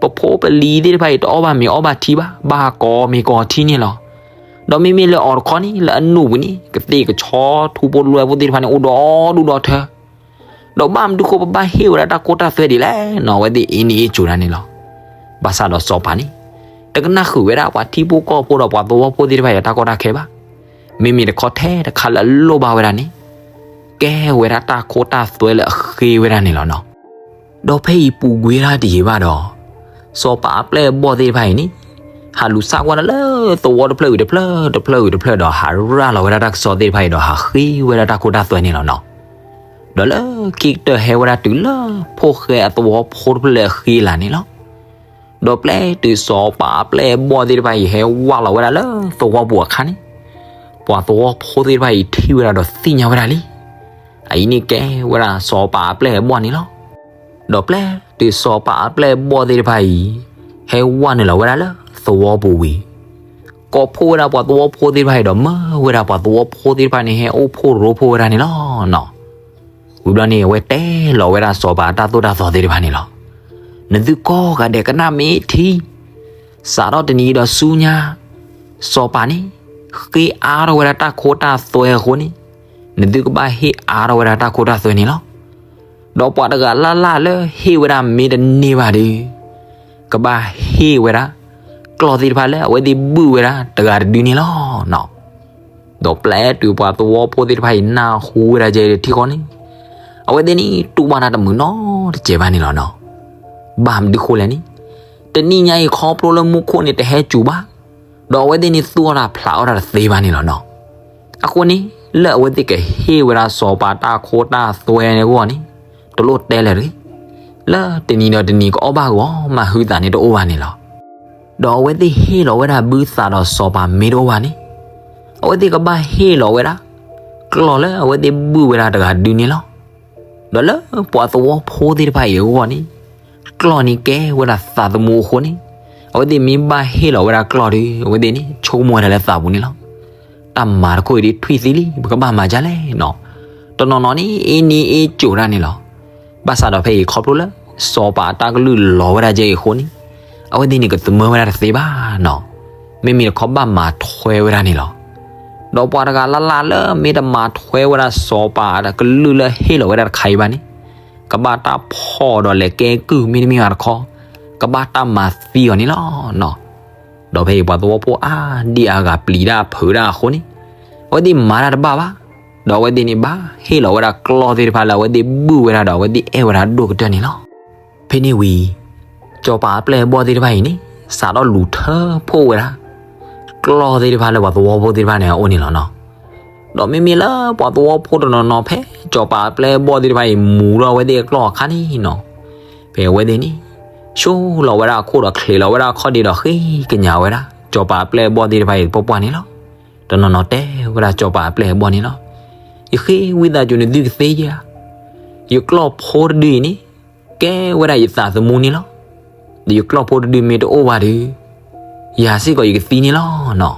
ပဖိပလံၤသ့ၣ်တဖၣ်အံၤ တအီၣ်ဘၣ်မ့ၤအီဘၣ်ထံဘၣ်, ဘၣ်ကိးမ့ၤကိးထံန့ၣ်လီၤ. ဒီးမ့မ့ၢ်လၢအီၤတခီန့ၣ် လၢအနူၢ်ပူၤန့ၣ် ကသ့ၣ်ကဆီထူဖိလွဲဖိသ့ၣ်တဖၣ်န့ၣ် အိၣ်ဒီဒူၣ်ဒီထၢ ဒီးဘၣ်မနုၤဃိပဘၣ်ဟ့ၣ်ဝဲဒၣ်တၢ်ခိတၢ်သွဲဒ်လဲၣ်နီၤ အဝဲသ့ၣ်အ့န့ၣ်အ့ကၠိၤဒၣ်န့ၣ်လီၤ. ဘၣ်ဆၣ်ဒီးစီၤပၤန့ၣ် တကနၣ်ဃုာ်ဝဲဒၣ်ပှၤထံဖိကီၢ်ဖိဒီးပှၤသဝီဖိသ့ၣ်တဖၣ်အံၤအတၢ်ကီတၢ်ခဲဘၣ်. မ့မ့ၢ်တခီထဲတခါလၢအလိၣ်ဘၣ်ဝဲဒၣ်န့ၣ် ကဲဝဲဒၣ်တၢ်ခိတၢ်သွဲလၢအဃ့ဝဲဒၣ်န့ၣ်လီၤနီၤ. ဒီးဖဲအံၤပူၤကွံာ်တၢ်တယံာ်ဘၣ်ဒီး စီၤပၤအပျဲၢ်အဘီၣ်သ့ၣ်တဖၣ်အံၤန့ၣ် ဟးလူၤဆၣ်ကွၢ်တၢ်လၢသဝီတဖျၢၣ်ဝံၤတဖျၢၣ် တဖျၢၣ်ဝံၤတဖျၢၣ်ဒီး ဟးရၤလီၤဝဲဒၣ်တၢ်ကစီၣ်သ့ၣ်တဖၣ်အံၤဒီး ဟးဃ့ဝဲဒၣ်တၢ်ခိတၢ်သွဲန့ၣ်လီၤနီၤ. ဒီးလၢခံကတၢၢ်ဟဲဝဲဒၣ်တုၤလၢ ဖိၣ်ဃဲအသဝီဖိတဖျၢၣ်လၢအဃ့လာ်န့ၣ်လီၤ. ဒီးပျဲတုၤစီၤပၤအပျဲၢ်အဘီၣ်သ့ၣ်တဖၣ်အံၤဟဲဝးလီၤဝဲဒၣ်လၢသဝီပူၤအခါန့ၣ်, ပှၤသဝီဖိသ့ၣ်တဖၣ်အံၤထံၣ်ဝဲဒၣ်ဒီးသ့ၣ်ညါဝဲဒၣ်လံ. အအံၤန့ၣ်ကဲဝဲဒၣ်စီၤပၤအပျဲၢ်အဘီၣ်န့ၣ်လီၤ. ဒီးပျဲတုၤစီၤပၤအပျဲၢ်အဘီၣ်သ့ၣ်တဖၣ်အံၤ ဟဲဝးနုာ်လီၤဝဲဒၣ်လၢသဝီပူၤဝံၤ, ကိးဖှိၣ်ဝဲဒၣ်ပှၤသဝီဖိသ့ၣ်တဖၣ်အံၤဒီး မၢဝဲဒၣ်ပှၤသဝီဖိသ့ၣ်တဖၣ်န့ၣ် ဟဲအိၣ်ဖှိၣ်ရိဖှိၣ်ဝဲဒၣ်န့ၣ်လီၤနီၤ. ဝံၤဘျီန့ၣ် အဝဲတဲလီၤဝဲဒၣ်စီၤပၤအတၢ်သိၣ်တၢ်သီသ့ၣ်တဖၣ်န့ၣ်လီၤ. နသုကိးဂၤဒဲးကနၣ်မ့ၢ်ထံ, စးထီၣ်တနံၤအံၤဒီးဆူညါ, စီၤပၤန့ၣ် ဃ့အါထီၣ်ဝဲဒၣ်တၢ်ခိတၢ်သွဲအဃိန့ၣ်, နသုကဘၣ်ဟ့ၣ်အါထီၣ်ဝဲဒၣ်တၢ်ခိတၢ်သွဲန့ၣ်လီၤ. ဒီးပှၤတဂၤလၢ်လၢ်လၢဟ့ၣ်ဝဲဒၣ်မ့ၢ်တန့ၢ်ဘၣ်ဒီး, ကဘၣ်ဟ့ၣ်ဝဲဒၣ် ကျီၢ်သ့ၣ်တဖၣ်လၢအဝဲသ့ၣ်ဘုၣ်ဝဲဒၣ်တဂၤတဒုန့ၣ်လီၤနီၤ. ဒီးပျဲတုၤပှၤသဝီဖိသ့ၣ်တဖၣ်အံၤနၢ်ဟူဝဲဒၣ်ကဲဒီးထံဃီန့ၣ်, အဝဲသ့ၣ်န့ၣ်တူၢ်ဘၣ်တၢ်တမုာ်နီတစဲးဘၣ်န့ၣ်လီၤနီၤ. ဘၣ်မနုၤဃိလဲၣ်န့ၣ်, တနံၣ်ညါအံၤခီဖျိလၢမူခိၣ်န့ၣ်တဟဲစူၤဘၣ်, ဒီးအဝဲသ့ၣ်န့ၣ်သူၣ်အီၣ်တၢ်ဖျးအီၣ်တၢ်တသ့ဘၣ်န့ၣ်လီၤနီၤ. အဃိန့ၣ် လၢအဝဲသ့ၣ်ကဟ့ၣ်ဝဲဒၣ်စီၤပၤတၢ်ခိတၢ်သွဲန့ၣ်အဂီၢ်န့ၣ်, တလိၣ်တဲလၢၤတဂ့ၤ. လၢတနံၤဒီးတနံၤကအီၣ်ဘၣ်ဂီၤမးဟုသးန့ၣ်တအိၣ်ဘၣ်န့ၣ်လီၤ. ဒီးအဝဲသ့ၣ်ဟ့ၣ်လီၤဝဲဒၣ်ဘုသးဒီးစီၤပၤမ့ၢ်တအိၣ်ဘၣ်န့ၣ်, အဝဲသ့ၣ်ကဘၣ်ဟ့ၣ်လီၤဝဲဒၣ် ကျီၢ်လၢအဝဲသ့ၣ်ဘုၣ်ဝဲဒၣ်တဂၤဒုန့ၣ်လီၤ. ဒီးလၢပှၤသဝီဖိသ့ၣ်တဖၣ်အံၤအဂီၢ်န့ၣ်, ကျီၢ်န့ၣ်ကဲဝဲဒၣ်သးသမူအဃိန့ၣ်, အဝဲသ့ၣ်မ့ၢ်ဘၣ်ဟ့ၣ်လီၤဝဲဒၣ်ကျီၢ်ဒီး အဝဲသ့ၣ်န့ၣ် ဆိကမိၣ်ဝဲဒၣ်လၢသးပူၤန့ၣ်လီၤ. တၢ်မၤတခိၣ်အံၤဒ်ထွံၣ်သံလံ ပကဘၣ်မၤဒ်လဲၣ်နီၤ. တနီၤနီၤန့ၣ် အ့န့ၣ်အ့ကၠိၤဒၣ်န့ၣ်လီၤ. ဘၣ်ဆၣ်ဒီးဖဲအံၤခီဖျိလၢ စီၤပၤအတၢ်ကလုၢ်လီၤဝဲဒၣ်ကဲအံၤအဃိန့ၣ်, အဝဲသ့ၣ်န့ၣ်ကသမၢဝဲဒၣ်တသ့ဘၣ်နီၤ. မ့မ့ၢ်တခီဘၣ်မၤထွဲဝဲဒၣ်န့ၣ်လီၤ. ဒီးပှၤတဂၤလၢ်လၢ်လၢမ့ၢ်တမၤထွဲဝဲဒၣ်စီၤပၤအတၢ်ကလုၢ်လၢဟ့ၣ်လီၤဝဲဒၣ်တခါအံၤဘၣ်န့ၣ်, ကဘၣ်တၢ်ဖီၣ်ဒီးလဲၤကဲကုၢ်မ့တမ့ၢ်ဘၣ်တခီ, ကဘၣ်တၢ်မၤသံအီၤန့ၣ်လီၤနီၤ. ဒီးဖဲအံၤပှၤသဝီဖိအါဒံအါဂၤပျံၤတၢ်ဖုးတၢ်အဃိန့ၣ်, အဝဲသ့ၣ်မၤတၢ်တဘၣ်ဘၣ်, ဒီးအဝဲသ့ၣ်န့ၣ်ဘၣ်ဟ့ၣ်လီၤဝဲဒၣ်ကျီၢ်သ့ၣ်တဖၣ်လၢအဝဲသ့ၣ်ဘုၣ်ဝဲဒၣ်ဒီးအဝဲသ့ၣ်အဲၣ်ဝဲဒၣ်ဒိၣ်ကတၢၢ်န့ၣ်လီၤ. ဖဲန့ၣ်ဝံၤ, စီၤပၤအပျဲၢ်အဘီၣ်သ့ၣ်တဖၣ်အံၤန့ၣ် စးထီၣ်လူၤထၢဖှိၣ်ဝဲဒၣ် ကျီၢ်သ့ၣ်တဖၣ်လၢပှၤသဝီဖိသ့ၣ်တဖၣ်န့ၣ်အအိၣ်န့ၣ်လီၤနီၤ. ဒီးမ့မ့ၢ်လၢပှၤသဝီဖိတနီၤနီၤဖဲ စီၤပၤအပျဲၢ်အဘီၣ်သ့ၣ်တဖၣ်အံၤမူထီၣ်အဝဲသ့ၣ်အကျီၢ်အခါန့ၣ်နီၤ, ဖဲ ဖဲအဝဲသ့ၣ်န့ၣ် ဆိလီၤဝဲဒၣ်အခိၣ်ဒီးချံးလီၤဝဲဒၣ်အခီၣ်ဒ့ဒီးဃ့ကညးဝဲဒၣ် စီၤပၤအပျဲၢ်အဘီၣ်သ့ၣ်တဖၣ်အံၤသပှၢ်ပှၢ်န့ၣ်လီၤ. တနီၤနီၤတဲဝဲဒၣ်စီၤပၤအပျဲၢ်အဘီၣ်န့ၣ်လီၤ. ယဃ့ဝံသးစူၤနသုကသ့ဧါ. ယကျီၢ်ဖိတဒုအံၤန့ၣ် ကဲဝဲဒၣ်ယသးသမူန့ၣ်လီၤ. ဒီးယကျီၢ်ဖိတဒုမ့ၢ်တအိၣ်ဘၣ်ဒီး ယၤစ့ၢ်ကီးယကသံန့ၣ်လီၤနီၤ.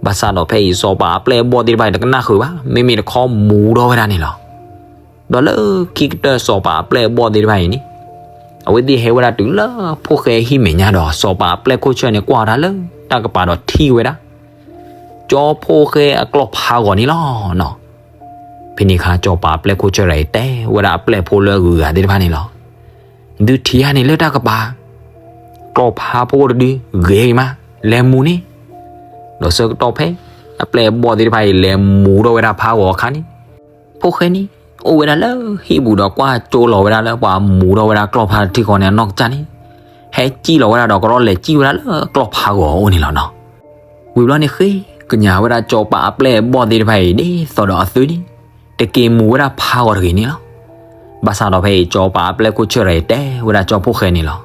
ဘၣ်ဆၣ်ဒီးဖဲအံၤစီၤပၤအပျဲၢ်အဘီၣ်သ့ၣ်တဖၣ်အံၤ တကနၣ်ဃုာ်ဘၣ်, မ့မ့ၢ်တခီမူထီၣ်ဝဲဒၣ်န့ၣ်လီၤ. ဒီးလၢခံကတၢၢ်စီၤပၤအပျဲၢ်အဘီၣ်သ့ၣ်တဖၣ်အံၤန့ၣ် အဝဲသ့ၣ်ဟဲဝဲဒၣ်တုၤလၢဖိၣ်ဃဲဟံၣ်မဲာ်ညါဒီး စီၤပၤအပျဲၢ်ခိၣ်ဆၢၣ်န့ၣ် ကွၢ်ဝဲဒၣ်လၢတၢ်ကပၤဒီးထံၣ်ဝဲဒၣ် ကၠီဖိၣ်ဃဲအကျီၢ်ဖးဂီၤန့ၣ်လီၤနီၤ. ဖဲန့ၣ်အခါ စီၤပၤအပျဲၢ်ခိၣ်ဆၢၣ်တဂၤအံၤ တဲဝဲဒၣ်အပျဲၢ်ဖိလၢအဂုၤအဂၤသ့ၣ်တဖၣ်န့ၣ်လီၤ. ဒုးထံၣ်ဧါန့ၣ်လၢတၢ်ကပၤ ကျီၢ်ဖးဖိတဒု ဂ့ၤမး, လဲၤမူန့ၣ်. ဒီးဆၢကတီၢ်ဖဲ အပျဲၢ်အဘီၣ်သ့ၣ်တဖၣ်အံၤ လဲၤမူထီၣ်ဝဲဒၣ်ဖးဂီၤအခါန့ၣ် ဖိၣ်ဃဲန့ၣ် အိၣ်ဝဲဒၣ်လၢဟံၣ်ပူၤဒီး ကွၢ်ကၠိလီၤဝဲဒၣ်လၢပှၤမူထီၣ်ဝဲဒၣ်ကျီၢ်ဖးတထံၣ်ဃီန့ၣ် အနီၢ်ကစၢ်န့ၣ် ဟဲစံၣ်လီၤဝဲဒၣ်ဒီး ကရီလဲၤစံၣ်ဝဲဒၣ်လၢကျီၢ်ဖးဂီၤအအိၣ်န့ၣ်လီၤနီၤ. ဝံၤဘျီန့ၣ် ဃ့ကညးဝဲဒၣ်စီၤပၤအပျဲၢ်အဘီၣ်သ့ၣ်တဖၣ်အံၤ ဒ်သိးဒီးအသုန့ၣ် တက့ၤမူဝဲဒၣ်ဖးဂီၤတဂ့ၤန့ၣ်လီၤ. ဘၣ်ဆၣ်ဒီးဖဲအံၤ စီၤပၤအပျဲၢ်ခိၣ်ဆၢၣ်တဂၤအံၤ တဲဝဲဒၣ်ကၠီဖိၣ်ဃဲန့ၣ်လီၤ.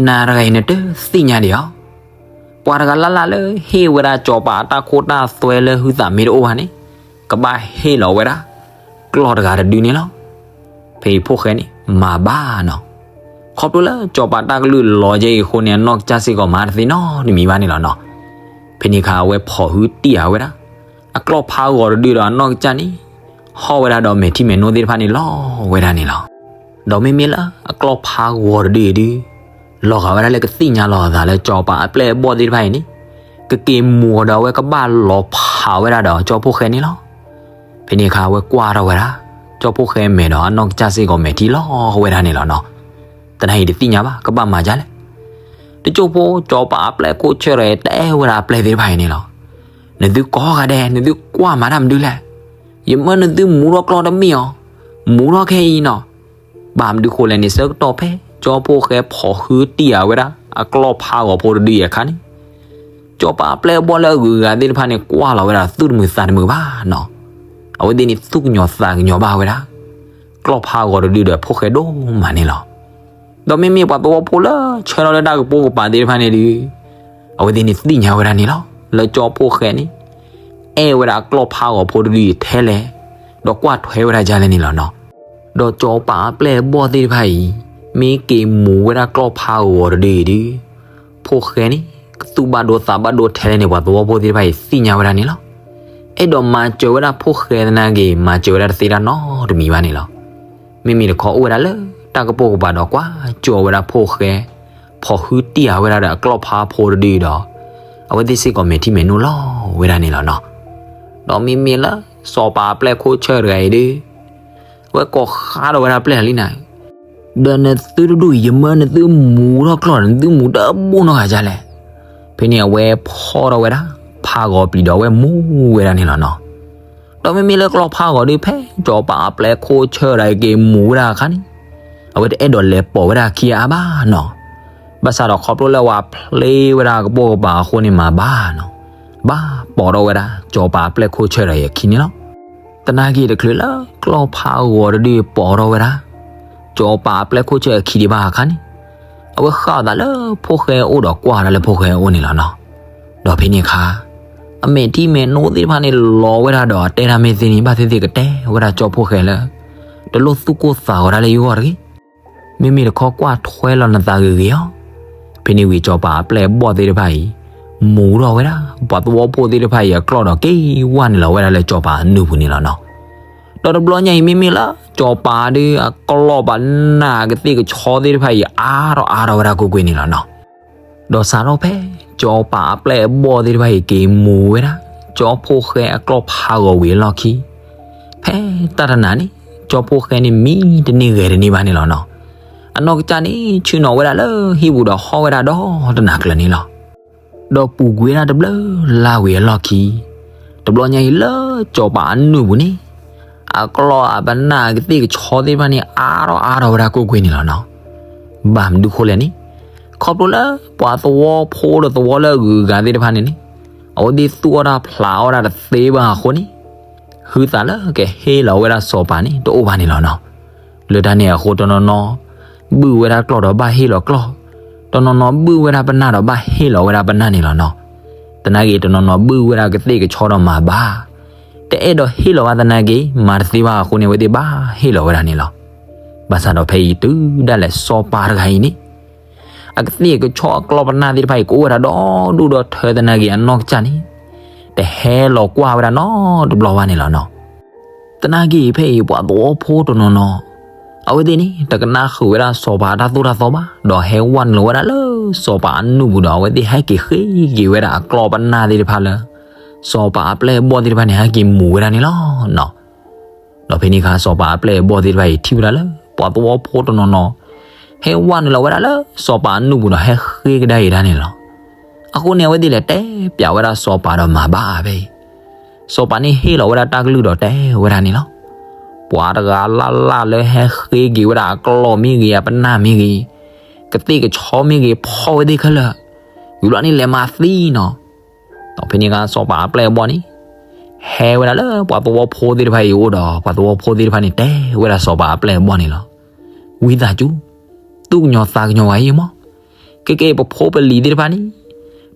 နၤတဂၤအံၤ နတသ့ၣ်ညါဒံးဧါ. ပှၤတဂၤလၢ်လၢ်လၢဟ့ၣ်ဝဲဒၣ်စီၤပၤအတၢ်ခိတၢ်သွဲလၢဟုသးမ့ၢ်တအိၣ်ဘၣ်န့ၣ် ကဘၣ်ဟ့ၣ်လီၤဝဲဒၣ် ကျီၢ်တဂၤတဒုန့ၣ်လီၤ. ဖဲအံၤဖိၣ်ဃဲန့ၣ် မၤဘၣ်နီၤ. ခီဖျိလၢစီၤပၤတၢ်ကလုၢ်လီၤကဲအံၤအဃိန့ၣ် အနီၢ်ကစၢ်စ့ၢ်ကီးမၤတသ့နီတမံၤဘၣ်န့ၣ်လီၤနီၤ. ဖဲန့ၣ်အခါ အဝဲဖီၣ်ဟုတံၢ်ဃာ်ဝဲဒၣ် အကျီၢ်ဖးဂီၤတဒုဒီးအနီၢ်ကစၢ်န့ၣ် ဟီၣ်ဝဲဒၣ်ဒီးမဲာ်ထံမဲာ်နိသ့ၣ်တဖၣ်န့ၣ်လီၤဝဲဒၣ်န့ၣ်လီၤ. ဒီးမ့မ့ၢ်လၢအကျီၢ်ဖးဂီၤတဒုအံၤဒု လီၤဂာ်ဝဲဒၣ်လၢကသ့ၣ်ညါလီၤအသးလၢစီၤပၤအပျဲၢ်အဘီၣ်သ့ၣ်တဖၣ်အံၤန့ၣ် ကက့ၤမူအီၤဒီးအဝဲကဘၣ်လီၤဖးဝဲဒၣ်ဒီးကၠီဖိၣ်ဃဲန့ၣ်လီၤ. ဖဲန့ၣ်အခါ အဝဲကွၢ်ထီၣ်ဝဲဒၣ် ကၠီဖိၣ်ဃဲမဲာ်ဒီးအနီၢ်ကစၢ်စ့ၢ်ကီးမဲာ်ထံလီၤဝဲဒၣ်န့ၣ်လီၤနီၤ. တနၤအံၤတသ့ၣ်ညါဘၣ် ကဘၣ်မၤဒ်လဲၣ်. တစိၢ်ဖိ စီၤပၤအပျဲၢ်ခိၣ်ဆၢၣ်တဂၤအံၤ တဲဝဲဒၣ်အပျဲၢ်သ့ၣ်တဖၣ်အံၤန့ၣ်လီၤ. နသုကိးဂၤဒဲး နသုကွၢ်မၤတၢ်မနုၤလဲၣ်. ယမၢနသုမူထီၣ်ကျီၢ်တမ့ၢ်အီၤ, မူထီၣ်ခဲအံၤနီၤ. ဘၣ်မနုၤဃိလဲၣ်န့ၣ် ဆၢကတီၢ်ဖဲ ကၠီဖိၣ်ဃဲဖီၣ်ဟုတံၢ်ဃာ်ဝဲဒၣ် အကျီၢ်ဖးဂီၤဖိတဒုအံၤအခါန့ၣ် စီၤပၤအပျဲၢ်အဘီၣ်လၢအဂုၤအဂၤသ့ၣ်တဖၣ်န့ၣ် ကွၢ်လီၤဝဲဒၣ်သူၣ်တမုာ်သးတမုာ်ဘၣ်နီၤ. အဝဲသ့ၣ်န့ၣ်သူၣ်ကညီၤသးကညီၤဘၣ်ဝဲဒၣ် ကျီၢ်ဖးဂီၤတဒုဒီးဖိၣ်ဃဲဒိၣ်မးန့ၣ်လီၤ. ဒီးမ့မ့ၢ်ပှၤသဝီဖိလၢဆၢထၢၣ်လၢတၢ်ကပိာ်ကပၤသ့ၣ်တဖၣ်န့ၣ်ဒီး အဝဲသ့ၣ်န့ၣ်သ့ၣ်ညါဝဲဒၣ်န့ၣ်လီၤ. လၢကၠီဖိၣ်ဃဲန့ၣ် အဲၣ်ဝဲဒၣ်အကျီၢ်ဖးဂီၤဖိတဒုအံၤထဲလဲၣ်, ဒီးကွၢ်ထွဲဝဲဒၣ်ဒ်လဲၣ်န့ၣ်လီၤနီၤ. ဒီးစီၤပၤအပျဲၢ်အဘီၣ်သ့ၣ်တဖၣ်အံၤ မ့ၢ်က့ၤမူဝဲဒၣ်ကျီၢ်ဖးဂီၤတဒုအံၤဒီး ဖိၣ်ဃဲန့ၣ် ကသူၣ်ဘၣ်ဒိသးဘၣ်ဒိထဲလဲၣ်န့ၣ် ပှၤသဝီဖိသ့ၣ်တဖၣ်အံၤသ့ၣ်ညါဝဲဒၣ်န့ၣ်လီၤ. အဲၣ်ဒိးမၤစၢၤဝဲဒၣ်ဖိၣ်ဃဲသနာ်က့ မၤစၢၤဝဲဒၣ်တသ့တၢ်နီတမံၤဘၣ်န့ၣ်လီၤ. မ့မ့ၢ်တခီအိၣ်ဝဲဒၣ်လၢတၢ်ကပိာ်ကပၤဒီးကွၢ်ကၠီဝဲဒၣ်ဖိၣ်ဃဲ ဖီၣ်ဟုတံၢ်ဃာ်ဝဲဒၣ်ဒီးအကျီၢ်ဖးဖိတဒုဒီး အဝဲသ့ၣ်စ့ၢ်ကီးမဲာ်ထံမဲာ်နိလီၤဝဲဒၣ်န့ၣ်လီၤနီၤ. ဒီးမ့မ့ၢ်လၢစီၤပၤအပျဲၢ်ခိၣ်ဆၢၣ်တဂၤအံၤဒီး အဝဲကိးဃာ်ဒီးဝဲဒၣ်ပျဲၢ်လံန့ၣ်, ဒီးနသုတဒူၣ်အံၤ ယမၢနသုမူထီၣ်ကျီၢ်ဒီး နသုမူတဘူၣ်နီတဂၤဒ်လဲၣ်. ဖဲန့ၣ်အဝဲဖီၣ်ထီၣ်ဝဲဒၣ် ဖးဂီၤပျံၤဒီးအဝဲမူဝဲဒၣ်န့ၣ်လီၤနီၤ. ဒီးမ့မ့ၢ်လၢကျီၢ်ဖးဂီၤဒီး ဖဲစီၤပၤအပျဲၢ်ခိၣ်ဆၢၣ်တဂၤအံၤက့ၤမူဝဲဒၣ်အခါန့ၣ် အဝဲတအဲၣ်ဒိးလဲၤပိာ်ဝဲဒၣ်အခံအါဘၣ်နီၤ. ဘၣ်ဆၣ်ဒီးခီဖျိလၢအဝဲဖျ့ဝဲဒၣ်ကပိာ်ကပၤအဃိန့ၣ်မၤဘၣ်နီၤ, ဘၣ်ပိာ်ထီၣ်ဝဲဒၣ် စီၤပၤအပျဲၢ်ခိၣ်ဆၢၣ်တဂၤအံၤအခံန့ၣ်လီၤ. သနာ်က့တချုးလၢကျီၢ်ဖးဂီၤတဒုပိာ်ထီၣ်ဝဲဒၣ် စီၤပၤအပျဲၢ်ခိၣ်ဆၢၣ်အခံဒံးဘၣ်အခါန့ၣ် အဝဲဃၣ်အသးလၢဖိၣ်ဃဲအအိၣ်ဒီးကွၢ်တၢ်လၢဖိၣ်ဃဲအအိၣ်န့ၣ်လီၤနီၤ. ဒီးဖဲန့ၣ်အခါ အမဲာ်ထံမဲာ်နိသ့ၣ်တဖၣ်န့ၣ်လီၤဝဲဒၣ်ဒီး အတဲတၢ်မ့ၢ်သ့န့ၣ် ဘၣ်သ့ၣ်သ့ၣ်ကတဲဝဲဒၣ်ကၠီဖိၣ်ဃဲလၢ တလိၣ်သူၣ်ကိၢ်သးဂီၤတၢ်လၢယဂီၢ်တဂ့ၤ. မ့မ့ၢ်တခီကွၢ်ထွဲလီၤနသးဂ့ၤဂ့ၤအီၤ. ဖဲန့ၣ်ဝံၤစီၤပၤအပျဲၢ်အဘီၣ်သ့ၣ်တဖၣ်အံၤ မူထီၣ်ဝဲဒၣ် ပှၤသဝီဖိသ့ၣ်တဖၣ်အံၤအကျီၢ်ဒီး က့ၤဝဲနုာ်လီၤဝဲဒၣ်လၢစီၤပၤအနုၢ်ပူၤန့ၣ်လီၤနီၤ. ဒီးတဘျီညါအံၤ မ့မ့ၢ်လၢစီၤပၤဒီးအကျီၢ်ပနၢ်ကသ့ၣ်ကဆီသ့ၣ်တဖၣ်အံၤ အါထီၣ်အါထီၣ်ဝဲဒၣ်ကွ့ၢ်ကွ့ၢ်န့ၣ်လီၤနီၤ. ဒီးစးထီၣ်ဖဲ စီၤပၤအပျဲၢ်အဘီၣ်သ့ၣ်တဖၣ်အံၤက့ၤမူဝဲဒၣ် ကၠီဖိၣ်ဃဲအကျီၢ်ဖးဂီၤဝံၤအလီၢ်ခံ ဖဲတၢ်တနၤန့ၣ် ကၠီဖိၣ်ဃဲန့ၣ်မံတန့ၢ်ဂဲၤတန့ၢ်ဘၣ်န့ၣ်လီၤနီၤ. အနီၢ်ကစၢ်န့ၣ် ဆ့ၣ်နီၤဝဲဒၣ်လၢဟံၣ်ပူၤဒီးဟီၣ်ဝဲဒၣ်ဒီတနၤကျၢၤန့ၣ်လီၤ. ဒီးပူၤကွံာ်ဝဲဒၣ်တဘျုးလါဝံၤအလီၢ်ခံ တဘျီညါအံၤလၢစီၤပၤအနုၢ်ပူၤန့ၣ် အကျီၢ်အပနၢ်အကသ့ၣ်ကဆီသ့ၣ်တဖၣ်န့ၣ် အါထီၣ်အါထီၣ်ဝဲဒၣ်ကွ့ၢ်ကွ့ၢ်န့ၣ်လီၤနီၤ. ဘၣ်မနုၤဃိလဲၣ်န့ၣ် ခီဖျိလၢပှၤသဝီဖိဒီးသဝီလၢအဂုၤအဂၤသ့ၣ်တဖၣ်န့ၣ်န့ၣ် အဝဲသ့ၣ်သူၣ်အီၣ်တၢ်ဖျးအီၣ်တၢ်တသ့ဘၣ်အဃိန့ၣ် ဟုသးလၢကဟ့ၣ်လီၤဝဲဒၣ်စီၤပၤန့ၣ် တအိၣ်ဘၣ်န့ၣ်လီၤနီၤ. လၢတၢ်န့ၣ်အဃိတနီၤနီၤ ဘုၣ်ဝဲဒၣ်ကျီၢ်ဒီးဘၣ်ဟ့ၣ်လီၤကျီၢ်, တနီၤနီၤဘုၣ်ဝဲဒၣ်ပနၢ်ဒီးဘၣ်ဟ့ၣ်လီၤဝဲဒၣ်ပနၢ်န့ၣ်လီၤနီၤ. သနာ်က့ တနီၤနီၤဘုၣ်ဝဲဒၣ်ကသ့ၣ်ကဆီဒီးမၤဘၣ်, တအဲၣ်ဒိးဟ့ၣ်လီၤဘၣ်သနာ်က့ မၤတသ့ဘၣ်အဃိန့ၣ် အဝဲသ့ၣ်ဘၣ်ဟ့ၣ်လီၤဝဲဒၣ်န့ၣ်လီၤ. ဘၣ်ဆၣ်ဒီးဖဲအံၤတုၤဒၣ်လဲာ်စီၤပၤတဂၤအံၤန့ၣ် အကသ့ၣ်ကဆီအကျီၢ်ပနၢ်သ့ၣ်တဖၣ်အံၤ ကအိၣ်ဝဲဒၣ်ဒီဒူၣ်ဒီထၢသနာ်က့ အနီၢ်ကစၢ်န့ၣ် တဟဲလီၤကွၢ်ဝဲဒၣ်နီတဘျီဘၣ်န့ၣ်လီၤနီၤ. သနာ်က့ဖဲအံၤပှၤသဝီဖိတနီၤနီၤ အဝဲသ့ၣ်န့ၣ်တကနၣ်ဃုာ်ဝဲဒၣ်စီၤပၤအတၢ်သိၣ်တၢ်သီဘၣ်, ဒီးဟဲဝဲနုာ်လီၤဝဲဒၣ်လၢစီၤပၤအနုၢ်ပူၤဒီး အဝဲသ့ၣ်ဟဲက့ၤဃ့က့ၤဝဲဒၣ်အကျီၢ်ပနၢ်သ့ၣ်တဖၣ်လၢ စီၤပၤအပျဲၢ်အဘီၣ်သ့ၣ်တဖၣ်န့ၣ် ဟဲက့ၤမူၤဝဲဒၣ်န့ၣ်လီၤနီၤ. ဒီးဖဲန့ၣ်အခါ စီၤပၤအပျဲၢ်အဘီၣ်သ့ၣ်တဖၣ်အံၤ ထံၣ်ဝဲဒၣ်လၢ ပှၤသဝီဖိတနီၤနီၤ ဟဲဝဲနုာ်လီၤဝဲဒၣ်လၢစီၤပၤအနုၢ်ပူၤဒီး ဟဲဃ့ကဒါက့ၤတၢ်န့ၣ်လီၤ. အဃိန့ၣ် အဝဲသ့ၣ်လဲၤတဲပျးဝဲဒၣ်စီၤပၤဒီးမၤဘၣ်ဖဲအံၤ စီၤပၤန့ၣ်ဟ့ၣ်လီၤဝဲဒၣ်တၢ်ကလုၢ်ဒီးတဲဝဲဒၣ်န့ၣ်လီၤ. ပှၤတဂၤလၢ်လၢ်လၢဟဲဃ့က့ၤဝဲဒၣ်အကျီၢ်မ့ၢ်ဂ့ၤ အပနၢ်မ့ၢ်ဂ့ၤ ကသ့ၣ်ကဆီမ့ၢ်ဂ့ၤ ဖီၣ်ဝဲသ့ၣ်ခဲလၢာ်, ဝံၤဘျီန့ၣ်လဲၤမၤသံနီၤ. ဒီးဖဲန့ၣ်အခါ စီၤပၤအပျဲၢ်အဘီၣ်န့ၣ် ဟဲဝဲဒၣ်လၢပှၤသဝီဖိသ့ၣ်တဖၣ်အံၤအအိၣ်ဒီး ပှၤသဝီဖိသ့ၣ်တဖၣ်န့ၣ် တဲဝဲဒၣ်စီၤပၤအပျဲၢ်အဘီၣ်န့ၣ်လီၤ. ဝံသးစူၤ သူၣ်ကညီၤသးကညီၤဝဲအံၤမး, ကဲကဲပဖိပလံၤသ့ၣ်တဖၣ်န့ၣ်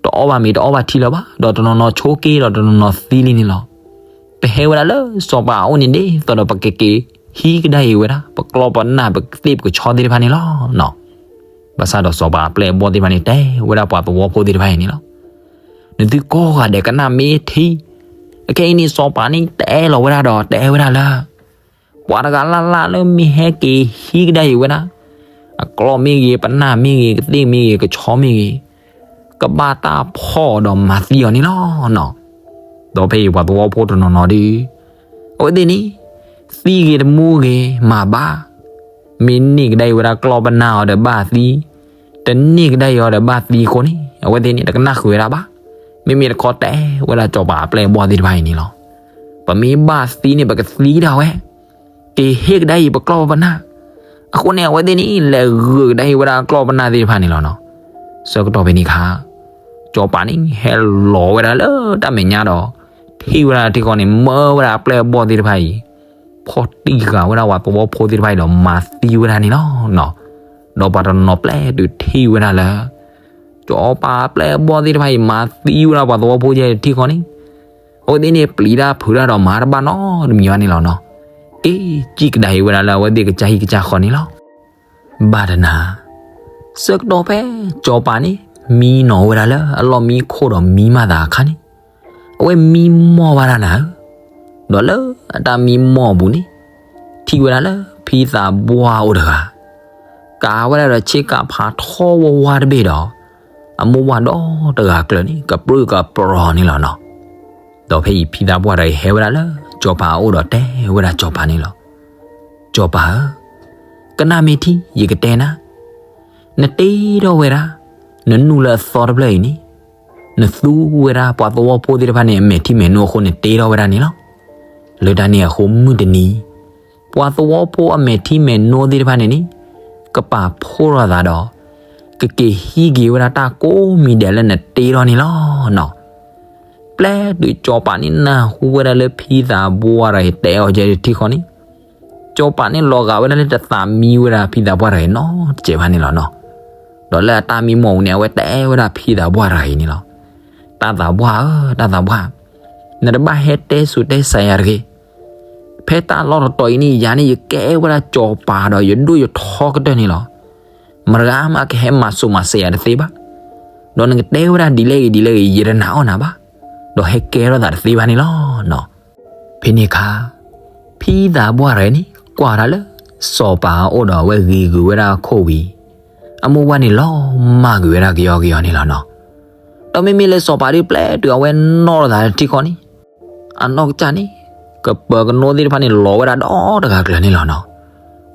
တအီၣ်ဘၣ်မ့ၤတအီၣ်ဘၣ်ထံလၢၤဘၣ်, ဒီးတနီၤနီၤဆိးက့ဒီးတနီၤနီၤသံလံန့ၣ်လီၤ. ပဟဲဝဲဒၣ်လၢစီၤပၤအအိၣ်န့ၣ် ဒ်သိးဒီးပကက့ၤဟံးကဒါအံၤဝဲဒၣ် ပကျီၢ်ပနၢ်ပကသ့ၣ်ပကဆီသ့ၣ်တဖၣ်န့ၣ်လီၤနီၤ. ဘၣ်ဆၣ်ဒီးစီၤပၤအပျဲၢ်အဘီၣ်သ့ၣ်တဖၣ်န့ၣ် တဲဝဲဒၣ်ပှၤသဝီဖိသ့ၣ်တဖၣ်အံၤန့ၣ်လီၤ. နသုကိးဂၤဒဲးကနၣ်မ့ၢ်ထံ, အခဲအံၤန့ၣ် စီၤပၤန့ၣ် တအဲၣ်လီၤဝဲဒၣ်ဒီး တဲဝဲဒၣ်လၢ ပှၤတဂၤလၢ်လၢ်လၢမ့ၢ်ဟဲက့ၤဟံးကဒါအံၤဝဲဒၣ် အကျီၢ်မ့ၢ်ဂ့ၤ ပနၢ်မ့ၢ်ဂ့ၤ ကသ့ၣ်မ့ၢ်ဂ့ၤ ကဆီမ့ၢ်ဂ့ၤ ကဘၣ်တၢ်ဖီၣ်အီၤဒီးမၤသံအီၤန့ၣ်လီၤနီၤ. ဒီးဖဲအံၤပှၤသဝီဖိတနီၤနီၤဒီး အဝဲသ့ၣ်န့ၣ် သံဂ့ၤတမူဂ့ၤမၤဘၣ်, မ့ၢ်န့ၢ်ကဒါအံၤဝဲဒၣ်ကျီၢ်ပနၢ်အီၤဒီးဘၣ်သံ, တန့ၢ်ကဒါအံၤအီၤဒီးဘၣ်သံအဃိန့ၣ် အဝဲသ့ၣ်န့ၣ် တကနၣ်ဃုာ်ဝဲဒၣ်ဘၣ်. မ့မ့ၢ်တခီတဲဝဲဒၣ်စီၤပၤအပျဲၢ်အဘီၣ်သ့ၣ်တဖၣ်အံၤန့ၣ်လီၤ. ပမ့ၢ်ဘၣ်သံန့ၣ် ပကသံဒၣ်ဝဲ, က့ၤဟ့ၣ်ကဒါအံၤပကျီၢ်ပနၢ်. အဃိန့ၣ် အဝဲသ့ၣ်န့ၣ် လဲၤဂုာ်ကဒါအံၤဝဲဒၣ်ကျီၢ်ပနၢ်သ့ၣ်တဖၣ်န့ၣ်လီၤနီၤ. ဆၢကတီၢ်ဖဲန့ၣ်အခါ စီၤပၤန့ၣ် ဟဲလီၤဝဲဒၣ်လၢတၢ်မဲာ်ညါဒီး ထံၣ်ဝဲဒၣ်ထံဃီန့ၣ် မၢဝဲဒၣ်အပျဲၢ်အဘီၣ်သ့ၣ်တဖၣ်အံၤ ဖီၣ်တံၢ်ဃာ်ဝဲဒၣ်ပှၤသဝီဖိသ့ၣ်တဖၣ်အံၤဒီး မၤသံဝဲဒၣ်န့ၣ်လီၤနီၤ. ဒီးပှၤတနီၤနီၤပျဲတုၤထံၣ်ဝဲဒၣ်လၢ စီၤပၤအပျဲၢ်အဘီၣ်သ့ၣ်တဖၣ်အံၤ မၤသံဝဲဒၣ်ပှၤသဝီဖိယဲၢ်ထံဃီန့ၣ် အဝဲသ့ၣ်န့ၣ် ပျံၤတၢ်ဖုးတၢ်ဒီးမၤတဘၣ်နီတမံၤဘၣ်န့ၣ်လီၤနီၤ. က့ၤစံၣ်ကဒါအံၤဝဲဒၣ်လၢအဝဲသ့ၣ်ကစၢ်ဟံၣ်ကစၢ်ဃီန့ၣ်လီၤ. ဘၣ်တနၤ ဆၢကတီၢ်ဖဲစီၤပၤန့ၣ် မံနီၤဝဲဒၣ်လၢအလီၢ်မံခိၣ်ဒီးမံမၤသးအခါန့ၣ် အဝဲမံမီၢ်ဘၣ်တၢ်နၤဧၢ, ဒီးလၢအတၢ်မံမီၢ်အပူၤန့ၣ် ထံၣ်ဝဲဒၣ်လၢဖံသးပှၢ်အိၣ်တဂၤ ကၤဝဲဒၣ်ဒီးဆ့ကၤဖးထီဝါဝါတဘ့ၣ်ဒီး အမိၢ်ပှၢ်ဒီတဂၤကျၢၤန့ၣ် ကပြုၢ်ကပြီၤန့ၣ်လီၤနီၤ. ဒီးဖဲအံၤဖံသးပှၢ်တဂၤအံၤ ဟဲဝဲဒၣ်လၢစီၤပၤအအိၣ်ဒီးတဲဝဲဒၣ်စီၤပၤန့ၣ်လီၤ. စီၤပၤဧၢ, ကနၣ်မ့ၢ်ထံ ယကတဲနၤ, နတ့ထီၣ်ဝဲဒၣ် နနူၢ်လၢအသီတဖျၢၣ်အံၤန့ၣ် နသူဝဲဒၣ်ပှၤသဝီဖိသ့ၣ်တဖၣ်န့ၣ် အမဲာ်ထံမဲာ်နိအဃိ နတ့ထီၣ်ဝဲဒၣ်န့ၣ်လီၤ. လၢတၢ်န့ၣ်အဃိ မုၢ်တနံၤ ပှၤသဝီဖိအမဲာ်ထံမဲာ်နိသ့ၣ်တဖၣ်န့ၣ်န့ၣ် ကပာ်ဖှိၣ်ထီၣ်သးဒီး ကက့ၤဟံးက့ၤဝဲဒၣ်တၢ်ကိးမံၤဒဲးလၢနတ့ထီၣ်န့ၣ်လီၤနီၤ. ပျဲတုၤစီၤပၤန့ၣ် နၢ်ဟူဝဲဒၣ်လၢဖံသးပှၢ်တဂၤအံၤ တဲအီၤကဲထံဃီန့ၣ် စီၤပၤန့ၣ် လီၤဂာ်ဝဲဒၣ်လၢတသးမံဝဲဒၣ်ဖံသးပှၢ်တဂၤအံၤနီတစဲးဘၣ်န့ၣ်လီၤနီၤ. ဒီးလၢအတၢ်မံမီၢ်ပူၤန့ၣ် အဝဲတဲဝဲဒၣ်ဖံသးပှၢ်တဂၤအံၤန့ၣ်လီၤ. တၢ်သးပှၢ်ဧၢ, တၢ်သးပှၢ်, နတဘၣ်ဟဲတဲစိၤတဲစးယၤတဂ့ၤ. ဖဲတၢ်လီၢ်တတီၤအံၤန့ၣ် ယၤန့ၣ် ယကဲဝဲဒၣ်စီၤပၤဒီး ယဒိၣ်ယထီကတၢၢ်န့ၣ်လီၤ. မတၤဂၤမးကဟဲမၤစိၤမၤစဲးယၤတသ့ဘၣ်. ဒီးနကတဲဝဲဒၣ်ဒ်လဲၣ်ဂ့ၤဒ်လဲၣ်ဂ့ၤ ယတနာ်အီၣ်နၤဘၣ်. ဒီးဟဲကဲထီၣ်သးတသ့ဘၣ်န့ၣ်လီၤနီၤ. ဖဲန့ၣ်အခါ ဖံသးပှၢ်တဂၤန့ၣ် ကွၢ်ဝဲဒၣ်လၢ စီၤပၤအအိၣ်ဒီးအဝဲဂ့ၤဂုာ်ဝဲဒၣ်အခိၣ်ဝံၤ အမိၢ်ပှၢ်န့ၣ်လီၤမၢ်ကွံာ်ဝဲဒၣ်ကယီကယီန့ၣ်လီၤနီၤ. ဒီးမ့မ့ၢ်လၢစီၤပၤဒ်ပျဲတုၤအဝဲနီၣ်ထီၣ်သးထံဃီန့ၣ် အနီၢ်ကစၢ်န့ၣ် ကပၢၤကနိသ့ၣ်တဖၣ်န့ၣ် လီၤဝဲဒၣ်ဒီတဂၤကျၢၤန့ၣ်လီၤနီၤ.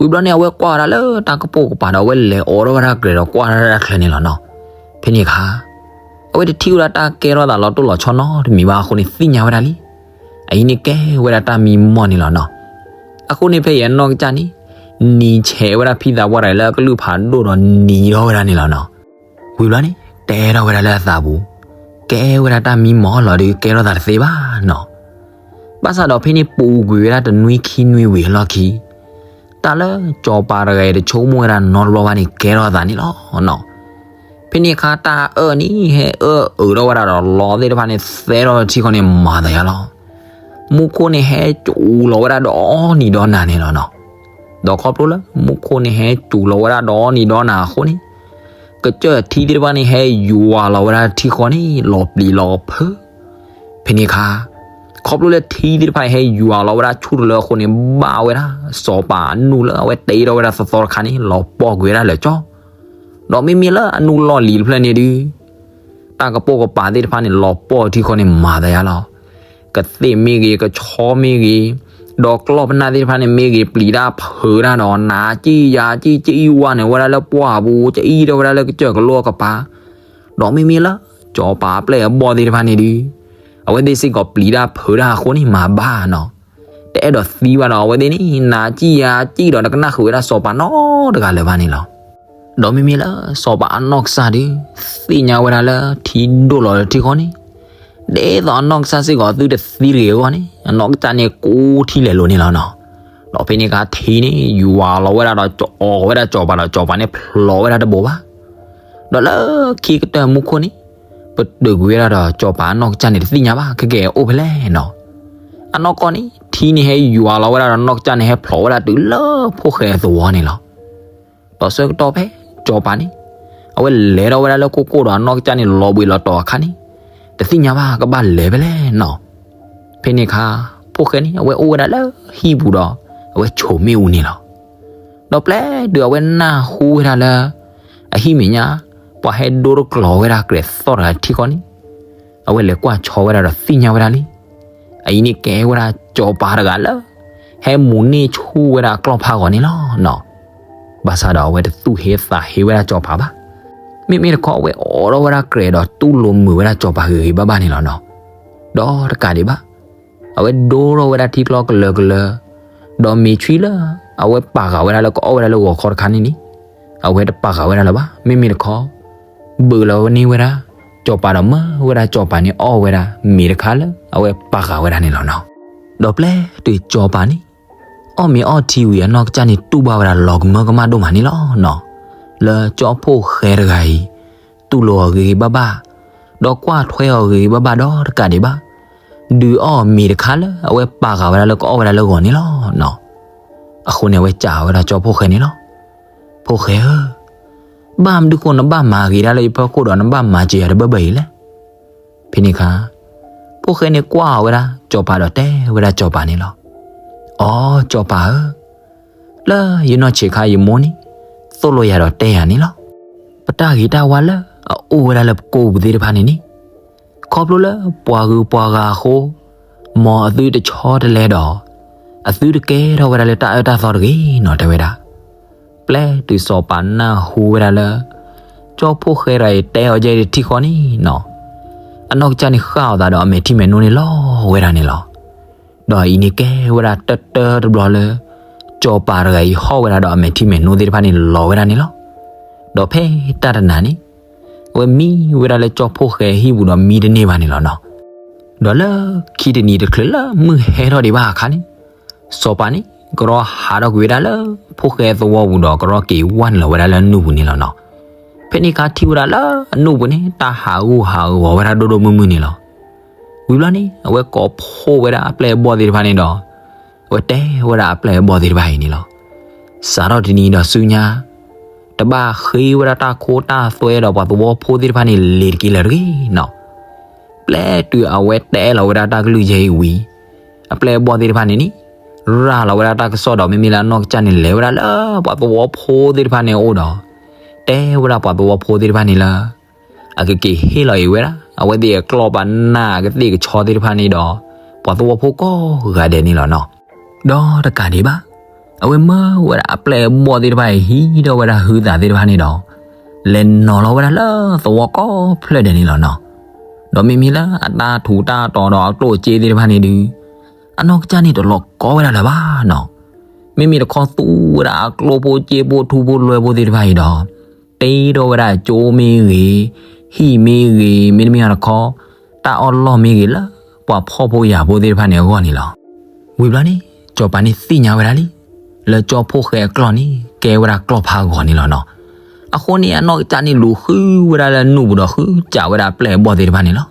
ဝံၤဘျီန့ၣ် အဝဲကွၢ်ဝဲဒၣ်လၢတၢ်ကပိာ်ကပၤဒီး အဝဲလဲၤအိးထီၣ်ဝဲဒၣ်ကျဲၤဒီးကွၢ်ဝဲဒၣ်ကျဲၤန့ၣ်လီၤနီၤ. ဖဲန့ၣ်အခါ အဝဲတထံၣ်ဝဲဒၣ်တၢ်ကဲထီၣ်သးလီၤတိၢ်လီၤဆီနီတမံၤဘၣ်အဃိန့ၣ် သ့ၣ်ညါဝဲဒၣ်လံ. အအံၤန့ၣ်ကဲဝဲဒၣ်တၢ်မံမီၢ်န့ၣ်လီၤနီၤ. အဃိန့ၣ်ဖဲအံၤအနီၢ်ကစၢ်န့ၣ် နံၤဆဲးဝဲဒၣ်ဖံသးပှၢ်တဂၤအံၤလၢအကလုၢ်ဖးဒိၣ်ဒီးနံၤထီၣ်ဝဲဒၣ်န့ၣ်လီၤနီၤ. ဝံၤဘျီန့ၣ် တဲထီၣ်ဝဲဒၣ်လၢအသးပူၤ ကဲဝဲဒၣ်တၢ်မံမီၢ်လီၤဒီး ကဲထီၣ်သးတသ့ဘၣ်နီၤ. ဘၣ်ဆၣ်ဒီးဖဲန့ၣ်ပူၤကွံာ်ဝဲဒၣ်တနွံခံနွံဝံၤအလီၢ်ခံ တၢ်လၢစီၤပၤတဂၤအံၤတဆိကမိၣ်ဝဲဒၣ်နီတဘျီဘၣ်န့ၣ် ကဲထီၣ်အသးန့ၣ်လီၤနီၤ. ဖဲန့ၣ်အခါတၢ်အၢၣ်န့ၣ် ဟဲအၢၣ်အုးထီၣ်ဝဲဒၣ်ဒီးလီသ့ၣ်တဖၣ်န့ၣ် သဲထီၣ်ထံဃီန့ၣ် မၤသးယါလီၤ. မူခိၣ်န့ၣ်ဟဲစူၤလီၤဝဲဒၣ်ဒီနံၤဒီနၤန့ၣ်လီၤနီၤ. ဒီးခီဖျိလၢမူခိၣ်န့ၣ်ဟဲစူၤလီၤဝဲဒၣ်ဒီနံၤဒီနၤအဃိန့ၣ် ကစၢၢ်ထံသ့ၣ်တဖၣ်န့ၣ် ဟဲယွၤလီၤဝဲဒၣ်ထံဃီန့ၣ် လီၤပျံၤလီၤဖုး. ဖဲန့ၣ်အခါ ခီဖျိလၢထံသ့ၣ်တဖၣ်အံၤ ဟဲယွၤလီၤဝဲဒၣ်ဆူၣ်တလၢအဃိန့ၣ် ဘၣ်ဝဲဒၣ် စီၤပၤအနူၢ်လၢအဝဲတ့ထီၣ်ဝဲဒၣ်သီသီတခါန့ၣ် လီၤပှီၢ်ကွံာ်ဝဲဒၣ်လၢာ်ကၠီ. ဒီးမ့မ့ၢ်လၢအနူၢ်လီၢ်လံၤတဖျၢၣ်န့ၣ်ဒုး တၢ်ကပိာ်ကပၤသ့ၣ်တဖၣ်န့ၣ် လီၤပှီၢ်ထံဃီန့ၣ် မၤသးယါလီၤ. ကသ့ၣ်မ့ၢ်ဂ့ၤ, ကဆီမ့ၢ်ဂ့ၤ, ဒီးကျီၢ်ပနၢ်သ့ၣ်တဖၣ်န့ၣ်မ့ၢ်ဂ့ၤ, ပျံၤတၢ်ဖုးတၢ်ဒီး နးကံၢ်ယၤကံၢ် ကအံၣ်ဝါန့ၣ် ဝဲဒၣ်လၢပှၢ်ပူၤ, ကအံၣ်ထီၣ်ဝဲဒၣ်လၢကစၢၢ်ကလိအကပၤ. ဒီးမ့မ့ၢ်လၢ စီၤပၤအပျဲၢ်အဘီၣ်သ့ၣ်တဖၣ်န့ၣ်ဒုး အဝဲသ့ၣ်စ့ၢ်ကီးပျံၤတၢ်ဖုးတၢ်အဃိန့ၣ် မၤဘၣ်နီၤ. တအဲၣ်ဒိးသံဘၣ်ဒီး အဝဲသ့ၣ်န့ၣ် နးကံၢ်ယၤကံၢ်ဒီး တကနၣ်ဃုာ်ဝဲဒၣ်စီၤပၤနီတဂၤလၢၤဘၣ်န့ၣ်လီၤ. ဒီးမ့မ့ၢ်လၢစီၤပၤအနီၢ်ကစၢ်ဒုး သ့ၣ်ညါဝဲဒၣ်လၢထံဒိၣ်လီၤလၢထံဃီန့ၣ် ဒ်သိးအနီၢ်ကစၢ်စ့ၢ်ကီးအသုတသံတဂ့ၤအဂီၢ်န့ၣ် အနီၢ်ကစၢ်န့ၣ်ကိးထံလဲၤလိၤန့ၣ်လီၤနီၤ. ဒီးဖဲန့ၣ်အခါထံန့ၣ် ယွၤလီၤဝဲဒၣ်ဒီး အီၣ်ဝဲဒၣ်စီၤပၤဒီး စီၤပၤန့ၣ်ဖျိးဝဲဒၣ်တဘိးဘၣ်. ဒီးလၢခံကတၢၢ်မူခိၣ်န့ၣ် ပတုာ်ကွံာ်ဝဲဒၣ်ဒီးစီၤပၤအနီၢ်ကစၢ်န့ၣ်တသ့ၣ်ညါဘၣ် ခဲကဲအိၣ်ဖဲလဲၣ်နီၤ. အနီၢ်ကီၢ်န့ၣ် ထံန့ၣ်ဟဲယွၤလီၤဝဲဒၣ်ဒီးနီၢ်ကစၢ်န့ၣ် ဟဲဖျိးဝဲဒၣ်တုၤလၢဖိၣ်ဃဲအသဝီန့ၣ်လီၤ. ဒီးဆၢကတီၢ်ဖဲစီၤပၤန့ၣ် အဝဲလဲၤထီၣ်ဝဲဒၣ်လၢကိၢ်ကိၢ်ဒီးအနီၢ်ကစၢ်န့ၣ်လီၤဘှံးလီၤတီၤအခါန့ၣ် တသ့ၣ်ညါဘၣ်ကဘၣ်လဲၤဖဲလဲၣ်နီၤ. ဖဲန့ၣ်အခါ ဖိၣ်ဃဲန့ၣ် အဝဲအိၣ်ဝဲဒၣ်လၢဟံၣ်ပူၤဒီး အဝဲဆိးမ့ၣ်အူန့ၣ်လီၤ. ဒီးပျဲတုၤအဝဲနၢ်ဟူဝဲဒၣ်လၢ အဟံၣ်မဲာ်ညါ ပှၤဟဲဒိတကျိၤဝဲဒၣ်ကြဲးသီၣ်တဂၤထံဃီန့ၣ် အဝဲလဲၤကွၢ်ဆီဝဲဒၣ်ဒီးသ့ၣ်ညါဝဲဒၣ်လံ. အအံၤန့ၣ်ကဲဝဲဒၣ်စီၤပၤတဂၤလၢ ဟဲမူးန့ၢ်ဆူၣ်ဝဲဒၣ်ကျီၢ်ဖးဂီၤန့ၣ်လီၤနီၤ. ဘၣ်ဆၣ်ဒီးအဝဲတသူၣ်ဟ့သးဟ့ဝဲဒၣ်စီၤပၤဘၣ်. မ့မ့ၢ်တခီအဝဲအိးထီၣ်ဝဲဒၣ်ကြဲးဒီးတူၢ်လိာ်မုာ်ဝဲဒၣ်စီၤပၤဂ့ၤဂ့ၤဘၣ်ဘၣ်န့ၣ်လီၤနီၤ. ဒီးတကးဒံးဘၣ် အဝဲဒိထီၣ်ဝဲဒၣ်ထံကျီကလၢၤကလၢၤ, ဒီးမ့ၤဆွံလၢ အဝဲပာ်ဃာ်ဝဲဒၣ်လၢကအီၣ်ဝဲဒၣ်လၢဂီၤခီတခါန့ၣ်န့ၣ် အဝဲတပာ်ဃာ်ဝဲဒၣ်လၢၤဘၣ်. မ့မ့ၢ်တခီ ဘုးလီၤဝဲန့ၢ်ဝဲဒၣ် စီၤပၤဒီးမၢဝဲဒၣ်စီၤပၤန့ၣ်အီၣ်ဝဲဒၣ်မ့ၤတခါလၢအဝဲပာ်ဃာ်ဝဲဒၣ်န့ၣ်လီၤနီၤ. ဒီးပျဲတုၤစီၤပၤန့ၣ် အီၣ်မ့ၤအီထံဝံၤအနီၢ်ကစၢ်န့ၣ်တူၢ်ဘၣ်ဝဲဒၣ်လီၤကမၢကမၣ်ဒိၣ်မးန့ၣ်လီၤနီၤ. လၢကၠီဖိၣ်ဃဲတဂၤအံၤ တူၢ်လိာ်အီၤဂ့ၤဂ့ၤဘၣ်ဘၣ်, ဒီးကွၢ်ထွဲအီၤဂ့ၤဂ့ၤဘၣ်ဘၣ်ဒီးတကးဒံးဘၣ် ဒုးအီၣ်မ့ၤတခါလၢအဝဲပာ်ဃာ်ဝဲဒၣ်လၢကအီၣ်ဝဲဒၣ်လၢဂီၤန့ၣ်လီၤနီၤ. အဃိန့ၣ် အဝဲစံးဝဲဒၣ်ကၠီဖိၣ်ဃဲန့ၣ်လီၤ. ဖိၣ်ဃဲဧၢ, ဘၣ်မနုၤဃိနဘၣ်မၤဂ့ၤဒၣ်လၢယဖီခိၣ်ဒီးနဘၣ်မၤစၢၤယၤတဘၢဘၢအံၤလဲၣ်. ဖဲန့ၣ်အခါ ဖိၣ်ဃဲန့ၣ်ကွၢ်ဝဲဒၣ်စီၤပၤဒီးတဲဝဲဒၣ်စီၤပၤန့ၣ်လီၤ. အိ စီၤပၤဧၢ, လၢယနီၢ်ဆံးခါယမိၢ်န့ၣ် သိၣ်လိယၤဒီးတဲယၤန့ၣ်လီၤ. ပတၢ်ဂ့ၤတၢ်ဝါလၢအအိၣ်ဝဲဒၣ်လၢပကိာ်ပူၤသ့ၣ်တဖၣ်န့ၣ်န့ၣ် ခီဖျိလၢပှၤဂုၤပှၤဂၤအဃိ မ်အသုတဆီတလဲဒီး အသုတကဲထီၣ်ဝဲဒၣ်လၢတၢ်အၢတၢ်သီတဂ့ၤနီၤ တဲဝဲဒၣ်. ပျဲတုၤစီၤပၤနၢ်ဟူဝဲဒၣ်လၢ ကၠီဖိၣ်ဃဲတဂၤအံၤတဲအီၤယဲအံၤတထံၣ်ဃီန့ၣ်နီၤ အနီၢ်ကစၢ်န့ၣ်ဃၣ်အီၤသးဒီးအမဲာ်ထံမဲာ်နိန့ၣ်လီၤဝဲဒၣ်န့ၣ်လီၤ. ဒီးအံၤန့ၣ်ကဲဝဲဒၣ်တၢတၢတဘျီလၢ စီၤပၤတဂၤအံၤဟီၣ်ဝဲဒၣ်ဒီးအမဲာ်ထံမဲာ်နိသ့ၣ်တဖၣ်န့ၣ်လီၤဝဲဒၣ်န့ၣ်လီၤ. ဒီးဖဲတၢ်တနၤန့ၣ် အဝဲမံဝဲဒၣ်လၢကၠီဖိၣ်ဃဲအဟံၣ်ပူၤဒီးမံတန့ၢ်ဘၣ်န့ၣ်လီၤနီၤ. ဒီးလၢခံတနံၤတချုးလၢမုၢ်ဟဲထီၣ်ဒံးဘၣ်အခါန့ၣ် စီၤပၤန့ၣ် ကရီဟးထီၣ်ကွံာ်ဝဲဒၣ်လၢဖိၣ်ဃဲသဝီပူၤဒီးကရီက့ၤဝဲနုာ်လီၤဝဲဒၣ်လၢနူၢ်ပူၤန့ၣ်လီၤနီၤ. ဖဲန့ၣ်အခါထံၣ်ဝဲဒၣ်လၢအနူၢ်ပူၤန့ၣ် တၢ်ဟးဂူာ်ဟးဂီၤဝဲဒၣ်ဒိၣ်ဒိၣ်မုၢ်မုၢ်န့ၣ်လီၤ. ဝံၤဘျီန့ၣ် အဝဲကိးဖှိၣ်ဝဲဒၣ်အပျဲၢ်အဘီၣ်သ့ၣ်တဖၣ်န့ၣ်ဒီး အဝဲတဲဝဲဒၣ်အပျဲၢ်အဘီၣ်သ့ၣ်တဖၣ်အံၤန့ၣ်လီၤ. စးထီၣ်တနံၤဒီးဆူညါ တဘၣ်ဃ့ဝဲဒၣ်တၢ်ခိတၢ်သွဲဒီးပှၤသဝီဖိသ့ၣ်တဖၣ်န့ၣ် လ့ၤတက့ၢ်လၢၤတဂ့ၤနီၤ. ပျဲတုၤအဝဲတဲလီၤဝဲဒၣ်တၢ်ကလုၢ်ယဲအံၤဝံၤ အပျဲၢ်အဘီၣ်သ့ၣ်တဖၣ်န့ၣ်န့ၣ် ရၤလီၤဝဲဒၣ်တၢ်ကစီၣ်ဒီး မ့မ့ၢ်လၢအနီၢ်ကစၢ်န့ၣ် လဲၤဝဲဒၣ်လၢပှၤသဝီဖိသ့ၣ်တဖၣ်န့ၣ်အအိၣ်ဒီး တဲဝဲဒၣ်ပှၤသဝီဖိသ့ၣ်တဖၣ်န့ၣ်လၢ အကက့ၤဟ့ၣ်လီၤအံၤဝဲဒၣ် အဝဲသ့ၣ်အကျီၢ်ပနၢ်အကသ့ၣ်ကဆီသ့ၣ်တဖၣ်န့ၣ်ဒီး ပှၤသဝီဖိကိးဂၤဒဲးန့ၣ်လီၤနီၤ. ဒီးတကးဒံးဘၣ် အဝဲမၢဝဲဒၣ်အပျဲၢ်အဘီၣ်သ့ၣ်တဖၣ်အံၤ ဟံးထီၣ်ဝဲဒၣ်ဟုသးသ့ၣ်တဖၣ်န့ၣ်ဒီး လဲၤနီၤလီၤဝဲဒၣ်လၢသဝီကိးဖျၢၣ်ဒဲးန့ၣ်လီၤနီၤ. ဒီးမ့မ့ၢ်လၢအတၢ်ထူးတၢ်တီၤဒီးအကျိၣ်အစ့သ့ၣ်တဖၣ်န့ၣ်ဒုး အနီၢ်ကစၢ်န့ၣ်တလီၤကီဝဲဒၣ်လၢၤဘၣ်နီၤ. မ့မ့ၢ်တခီသူဝဲဒၣ်အကျိၣ်ဖိစ့ဖိထူဖိလွဲဖိသ့ၣ်တဖၣ်အံၤဒီး တ့ထီၣ်ဝဲဒၣ်ကၠိမ့ၢ်ဂ့ၤ, ဟံၣ်မ့ၢ်ဂ့ၤ, မ့တမ့ၢ်တခီ တၢ်အီၣ်လီၢ်မ့ၢ်ဂ့ၤလၢ ပှၤဖှီၣ်ဖိယာ်ဖိသ့ၣ်တဖၣ်န့ၣ်အဂီၢ်န့ၣ်လီၤ. ဝံၤဘျီန့ၣ် စီၤပၤန့ၣ်သ့ၣ်ညါဝဲဒၣ်လံ. လၢကၠီဖိၣ်ဃဲအကျီၢ်န့ၣ် ကဲဝဲဒၣ်ကျီၢ်ဖးဂီၤန့ၣ်လီၤနီၤ. အဃိန့ၣ် အနီၢ်ကစၢ်န့ၣ်လူၤဃုဝဲဒၣ်လၢနူၢ်ပူၤဒီးဃုစးဝဲဒၣ်အပျဲၢ်အဘီၣ်သ့ၣ်တဖၣ်န့ၣ်လီၤ.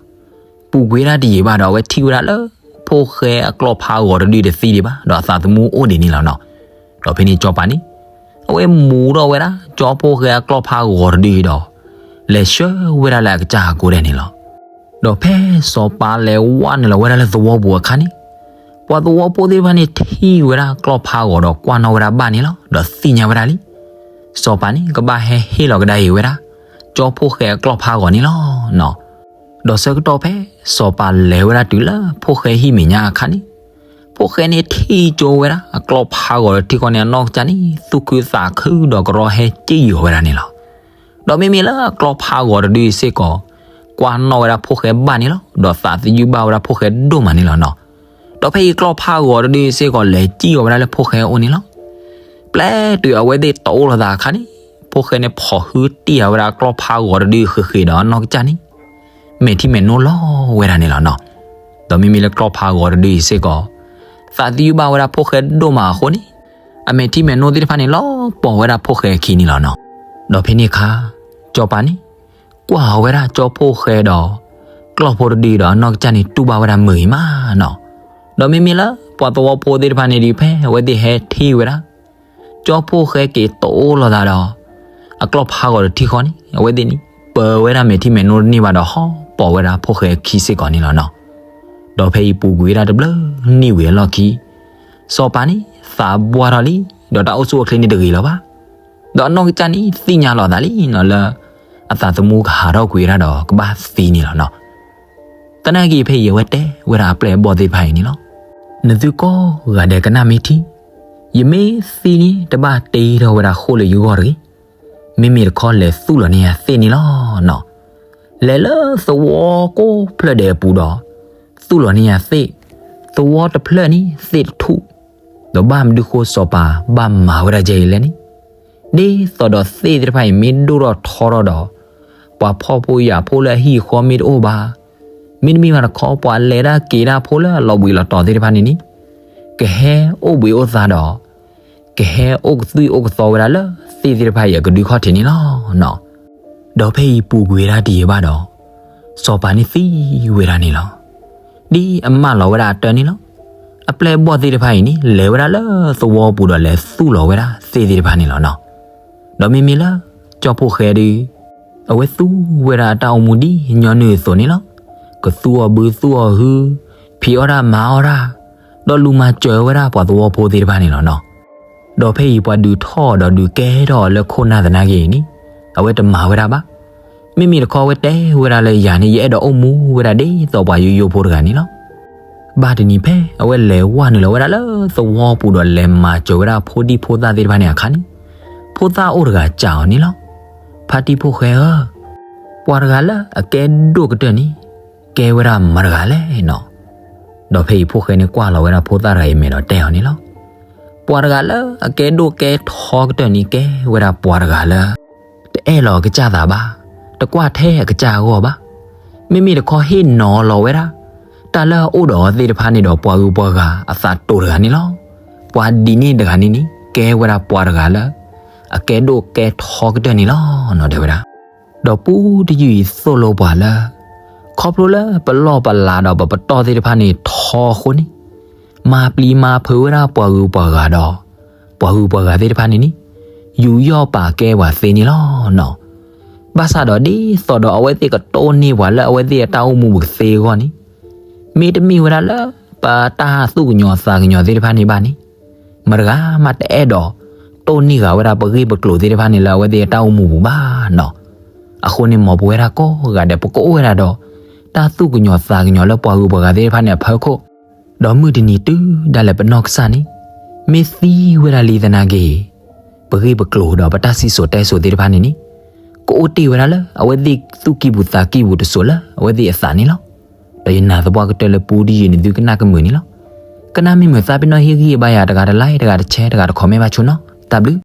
ပူၤကွံာ်ဝဲဒၣ်တယံာ်ဘၣ်ဒီး အဝဲထံၣ်ဝဲဒၣ်လၢ ဖိၣ်ဃဲအကျီၢ်ဖးဂီၤတဒုတသံဒံးဘၣ် ဒီးအသးသမူအိၣ်ဒံးန့ၣ်လီၤနီၤ. ဒီးဖဲန့ၣ်ကၠီပၤန့ၣ် အဝဲမူထီၣ်ဝဲဒၣ် ကၠီဖိၣ်ဃဲအကျီၢ်ဖးဂီၤတဒုဒီး လဲၤဆှၢဝဲဒၣ်လၢအကစၢ်အကိးဒဲးန့ၣ်လီၤ. ဒီးဖဲစီၤပၤလဲၤဝဲနုာ်လီၤဝဲဒၣ်လၢသဝီပူၤအခါန့ၣ်, ပှၤသဝီဖိသ့ၣ်တဖၣ်န့ၣ် ထံၣ်ဝဲဒၣ်ကျီၢ်ဖးဂီၤဒီးကွၢ်နီၣ်ဝဲဒၣ်ဘၣ်န့ၣ်လီၤ. ဒီးသ့ၣ်ညါဝဲဒၣ်လံ စီၤပၤန့ၣ် ကဘၣ်ဟဲဟ့ၣ်လီၤကဒါအံၤဝဲဒၣ် ကၠီဖိၣ်ဃဲအကျီၢ်ဖးဂီၤန့ၣ်လီၤနီၤ. ဒီးဆၢကတီၢ်ဖဲ စီၤပၤလဲၤဝဲဒၣ်တုၤလၢဖိၣ်ဃဲဟံၣ်မဲာ်ညါအခါန့ၣ်, ဖိၣ်ဃဲန့ၣ်ထံၣ်ကၠိဝဲဒၣ် အကျီၢ်ဖးဂီၤဒီးထံဃီန့ၣ် အနီၢ်ကစၢ်န့ၣ် သူၣ်ခုသးခုဒီးကရီဟဲစံၣ်ယီၤဝဲဒၣ်န့ၣ်လီၤ. ဒီးမ့မ့ၢ်လၢအကျီၢ်ဖးဂီၤတဒုအံၤစ့ၢ်ကီး ကွၢ်နီၣ်ဝဲဒၣ်ဖိၣ်ဃဲဘၣ်န့ၣ်လီၤ. ဒီးသးသယုၢ်ဘၣ်ဝဲဒၣ်ဖိၣ်ဃဲဒိၣ်မးန့ၣ်လီၤနီၤ. ဒီးဖဲအံၤကျီၢ်ဖးဂီၤတဒုအံၤစ့ၢ်ကီး လဲၤစံၣ်အီၤဝဲဒၣ်လၢဖိၣ်ဃဲအအိၣ်န့ၣ်လီၤ. ပျဲတုၤအဝဲသ့ၣ်တအိၣ်လိာ်သးအခါန့ၣ်, ဖိၣ်ဃဲန့ၣ်ဖီၣ်ဟုတံၢ်အဝဲဒၣ်ကျီၢ်ဖးဂီၤတဒုဃ့ဃ့ဒီးအနီၢ်ကစၢ်န့ၣ် မဲာ်ထံမဲာ်နိလီၤဝဲဒၣ်န့ၣ်လီၤနီၤ. ဒီးမ့မ့ၢ်လၢကျီၢ်ဖးဂီၤတဒုအံၤစ့ၢ်ကီး သးသယုၢ်ဘၣ်ဝဲဒၣ်ဖိၣ်ဃဲဒိၣ်မးအဃိန့ၣ်, အမဲာ်ထံမဲာ်နိသ့ၣ်တဖၣ်န့ၣ် လီၤပှီၢ်ဝဲဒၣ်ဖိၣ်ဃဲအခံန့ၣ်လီၤနီၤ. ဒီးဖဲန့ၣ်အခါ ကၠီပၤန့ၣ် ကွၢ်အီၤဝဲဒၣ်ကၠီဖိၣ်ဃဲဒီး ကျီၢ်ဖိတဒုဒီးအနီၢ်ကစၢ်န့ၣ် တူၢ်ဘၣ်ဝဲဒၣ်မုာ်ဂ့ၤမးနီၤ. ဒီးမ့မ့ၢ်လၢပှၤသဝီဖိသ့ၣ်တဖၣ်န့ၣ်ဒုး ဖဲအဝဲသ့ၣ်ဟဲထံၣ်ဝဲဒၣ် ကၠီဖိၣ်ဃဲက့ၤတအိၣ်လိာ်သးဒီး အကျီၢ်ဖးဂီၤတထံဃီန့ၣ် အဝဲသ့ၣ်န့ၣ် ပၢဝဲဒၣ်မဲာ်ထံမဲာ်နိတန့ၢ်ဘၣ်ဒီး ဟီပီၢ်ဝဲဒၣ်ဖိၣ်ဃဲအခံစ့ၢ်ကီးန့ၣ်လီၤနီၤ. ဒီးဖဲအံၤပူၤကွံာ်ဝဲဒၣ်တဘျုးနံၣ်ဝံၤအလီၢ်ခံ စီၤပၤန့ၣ် သးဘှါထီၣ်လံ, ဒီးတၢ်အိၣ်ဆူၣ်အိၣ်ချ့န့ၣ်တဂ့ၤလၢၤဘၣ်. ဒီးအနီၢ်ကစၢ်န့ၣ် သ့ၣ်ညါလီၤသးလံနီၤလၢ အသးသမူကဟးထီၣ်ကွံာ်ဝဲဒၣ်ဒီးကဘၣ်သံန့ၣ်လီၤနီၤ. သနာ်က့ဖဲအံၤအဝဲတဲဝဲဒၣ်အပျဲၢ်အဘီၣ်သ့ၣ်တဖၣ်အံၤန့ၣ်လီၤ. နသုကိးဂၤဒဲးကနၣ်မ့ၢ်ထံ, ယမ့ၢ်သံန့ၣ် တဘၣ်တ့ထီၣ်ဝဲဒၣ်ဃိၣ်လၢယဂီၢ်တဂ့ၤ. မ့မ့ၢ်တခီလဲၤသူၣ်လီၤန့ၢ်ယၤသ့ၣ်န့ၣ်လီၤနီၤ. လဲၤလၢသဝီကိးဖျၢၣ်ဒဲးအပူၤဒီး သူၣ်လီၤန့ၢ်ယၤသ့ၣ်, သဝီတဖျၢၣ်န့ၣ်သ့ၣ်တထူၣ်, ဒီးဘၣ်မနုၤဃိစီၤပၤဘၣ်မၤဝဲဒၣ်ယဲအံၤလဲၣ်န့ၣ်, ဒ်သိးဒီးသ့ၣ်သ့ၣ်တဖၣ်အံၤမ့ၢ်ဒိၣ်ထီၣ်ထီထီၣ်ဒီး ပှၤဖှီၣ်ဖိယာ်ဖိလၢအဟံၣ်အဃီမ့ၢ်တအိၣ်ဘၣ်, မ့တမ့ၢ်ဘၣ်တခီ ပှၤလဲၤတၢ်က့ၤတၢ်ဖိလၢအလီၤဘှံးလီၤတီၤသ့ၣ်တဖၣ်န့ၣ်န့ၣ်, ကဟဲအိၣ်ဘှံးအိၣ်သါဒီး ကဟဲအိၣ်ကသွံၣ်အိၣ်ကသီဝဲဒၣ်လၢသ့ၣ်သ့ၣ်တဖၣ်အံၤအကဒုခီၣ်ထံးန့ၣ်လီၤနီၤ. ဒီးဖဲအံၤပူၤကွံာ်ဝဲဒၣ်တယံာ်ဘၣ်ဒီး စီၤပၤန့ၣ်သံဝဲဒၣ်န့ၣ်လီၤ. ဒ်အမၢလီၤဝဲဒၣ်အတၢၢ်န့ၣ်လီၤ. အပျဲၢ်အဘီၣ်သ့ၣ်တဖၣ်အံၤန့ၣ် လဲၤဝဲဒၣ်လၢသဝီပူၤဒီးလဲၤသူၣ်လီၤဝဲဒၣ်သ့ၣ်သ့ၣ်တဖၣ်န့ၣ်လီၤနီၤ. ဒီးမ့မ့ၢ်လၢ ကၠီဖိၣ်ဃဲဒုး အဝဲသူဝဲဒၣ်အတၢ်အိၣ်မူဒ်ညီနုၢ်အသိးန့ၣ်လီၤ. ကသူအီၤဘုသူအီၤဟု, ဖံးအီၣ်တၢ်မၤအီၣ်တၢ်, ဒီးလူၤမၤစၢၤဝဲဒၣ်ပှၤသဝီဖိသ့ၣ်တဖၣ်န့ၣ်လီၤနီၤ. ဒီးဖဲအံၤပှၤဒုးထီၣ်ဒီးဒုးကဲထီၣ်အီၤလၢခိၣ်နၢ်သနာ်က့အံၤန့ၣ် အဝဲတမၤဝဲဒၣ်ဘၣ်. မ့မ့ၢ်တခီအဝဲတဲဝဲဒၣ်လၢယၤန့ၣ် ယအဲၣ်ဒိးအိၣ်မူဝဲဒၣ်ဒ်သိးပှၤယိယိဖိတဂၤန့ၣ်လီၤ. ဘၣ်တနံၤဖဲအဝဲလဲၤဝဲနုာ်လီၤဝဲဒၣ်လၢသဝီပူၤဒီးလဲၤမၤစၢၤဝဲဒၣ်ဖိဒံဖိသၣ်သ့ၣ်တဖၣ်န့ၣ်အခါန့ၣ်, ဖိသၣ်အိၣ်တဂၤစံးအီၤန့ၣ်လီၤ. ဖါတံၢ်ဖိၣ်ဃဲဧၢ, ပှၤတဂၤလၢအကဲဒိၣ်ကတၢၢ်န့ၣ် ကဲဝဲဒၣ်မတၤတဂၤလဲၣ်နီၤ. ဒီးဖဲအံၤဖိၣ်ဃဲန့ၣ်ကွၢ်လီၤဝဲဒၣ်ဖိသၣ်တဂၤအံၤမဲာ်ဒီးတဲအီၤန့ၣ်လီၤ. ပှၤတဂၤလၢအကဲဒိၣ်ကဲထီကတၢၢ်န့ၣ် ကဲဝဲဒၣ်ပှၤတဂၤလၢ တအဲၣ်လီၤအကစၢ်သးဘၣ်, တကွၢ်ထဲအကစၢ်အဂီၢ်ဘၣ်. မ့မ့ၢ်တခီဟ့ၣ်နီၤလီၤဝဲဒၣ် တၢ်လၢအအိၣ်ဒီးအီၤသ့ၣ်တဖၣ်န့ၣ်ဒီးပှၤဂုၤပှၤဂၤအသးတိၤတဂၤန့ၣ်လီၤ. ပှၤဒ်န့ၣ်တဂၤန့ၣ်န့ၣ် ကဲဝဲဒၣ်ပှၤတဂၤလၢ အကဲဒိၣ်ကဲထီကတၢၢ်န့ၣ်လီၤနီၤ တဲဝဲဒၣ်. ဒီးပူတယုၢ်အံၤသိၣ်လိပှၤလၢ ခီဖျိလၢပလီၢ်ပလးဒီးပပတီၢ်သ့ၣ်တဖၣ်န့ၣ်ထီအဃိန့ၣ်, မၤပျံၤမၤဖုးဝဲဒၣ်ပှၤဂုၤပှၤဂၤဒီး ပှၤဂုၤပှၤဂၤသ့ၣ်တဖၣ်န့ၣ်န့ၣ် ယူးယီၣ်ပာ်ကဲပှၤသ့န့ၣ်လီၤနီၤ. ဘၣ်ဆၣ်ဒီးဒ်သိးဒီးအဝဲသ့ၣ်ကတိၢ်န့ၢ်ပှၤလၢအဝဲသ့ၣ်အတၢ်အိၣ်မူပူၤကသ့အဂီၢ်န့ၣ်, မ့တမ့ၢ်ဝဲဒၣ်လၢ ပတၢ်သူၣ်ကညီၤသးကညီၤသ့ၣ်တဖၣ်န့ၣ်ဘၣ်န့ၣ်, မတဂၤမးတအဲၣ်ဒိး တိၢ်န့ၢ်ဃာ်ဝဲဒၣ်ပဂ့ၢ်ပကျိၤသ့ၣ်တဖၣ်န့ၣ်လၢအဝဲသ့ၣ်အတၢ်အိၣ်မူပူၤဘၣ်နီၤ. အဃိန့ၣ်မ်ပဝဲဒၣ်ကိးဂၤဒဲး ပကအိၣ်ဝဲဒၣ်ဒီး တၢ်သူၣ်ကညီၤသးကညီၤလၢပှၤဂုၤပှၤဂၤသ့ၣ်တဖၣ်န့ၣ်အဖီခိၣ်, ဒီးမုၢ်တနံၤတုၤဒၣ်လဲာ်ပနီၢ်ကစၢ်န့ၣ် မ့ၢ်သံဝဲဒၣ်လံသနာ်က့ ပဂ့ၢ်ပကျိၤဒီးပတၢ်စံၣ်စိၤတဲစိၤသ့ၣ်တဖၣ်န့ၣ်န့ၣ် ကအိၣ်တ့ၢ်ဝဲဒၣ်လၢအဝဲသ့ၣ်သူၣ်ကံၢ်ပူၤသးကံၢ်ပူၤတစိၤလၢအဝဲသ့ၣ်အသးန့ၣ်လီၤ. ဒီးယနာ်သပှၢ်ကတၢၢ်လၢပူတယုၢ်န့ၣ်သုကနၣ်ကမုာ်န့ၣ်လီၤ. ကနၣ်မ့ၢ်မုာ်သးပ့ၤနီၣ်ဟ့ၣ်ဂံၢ်ဘါယၤတဂၤတlike တဂၤတshare တဂၤတcommentဘၣ်ဆိနီၤ. တၢ်ဘျုး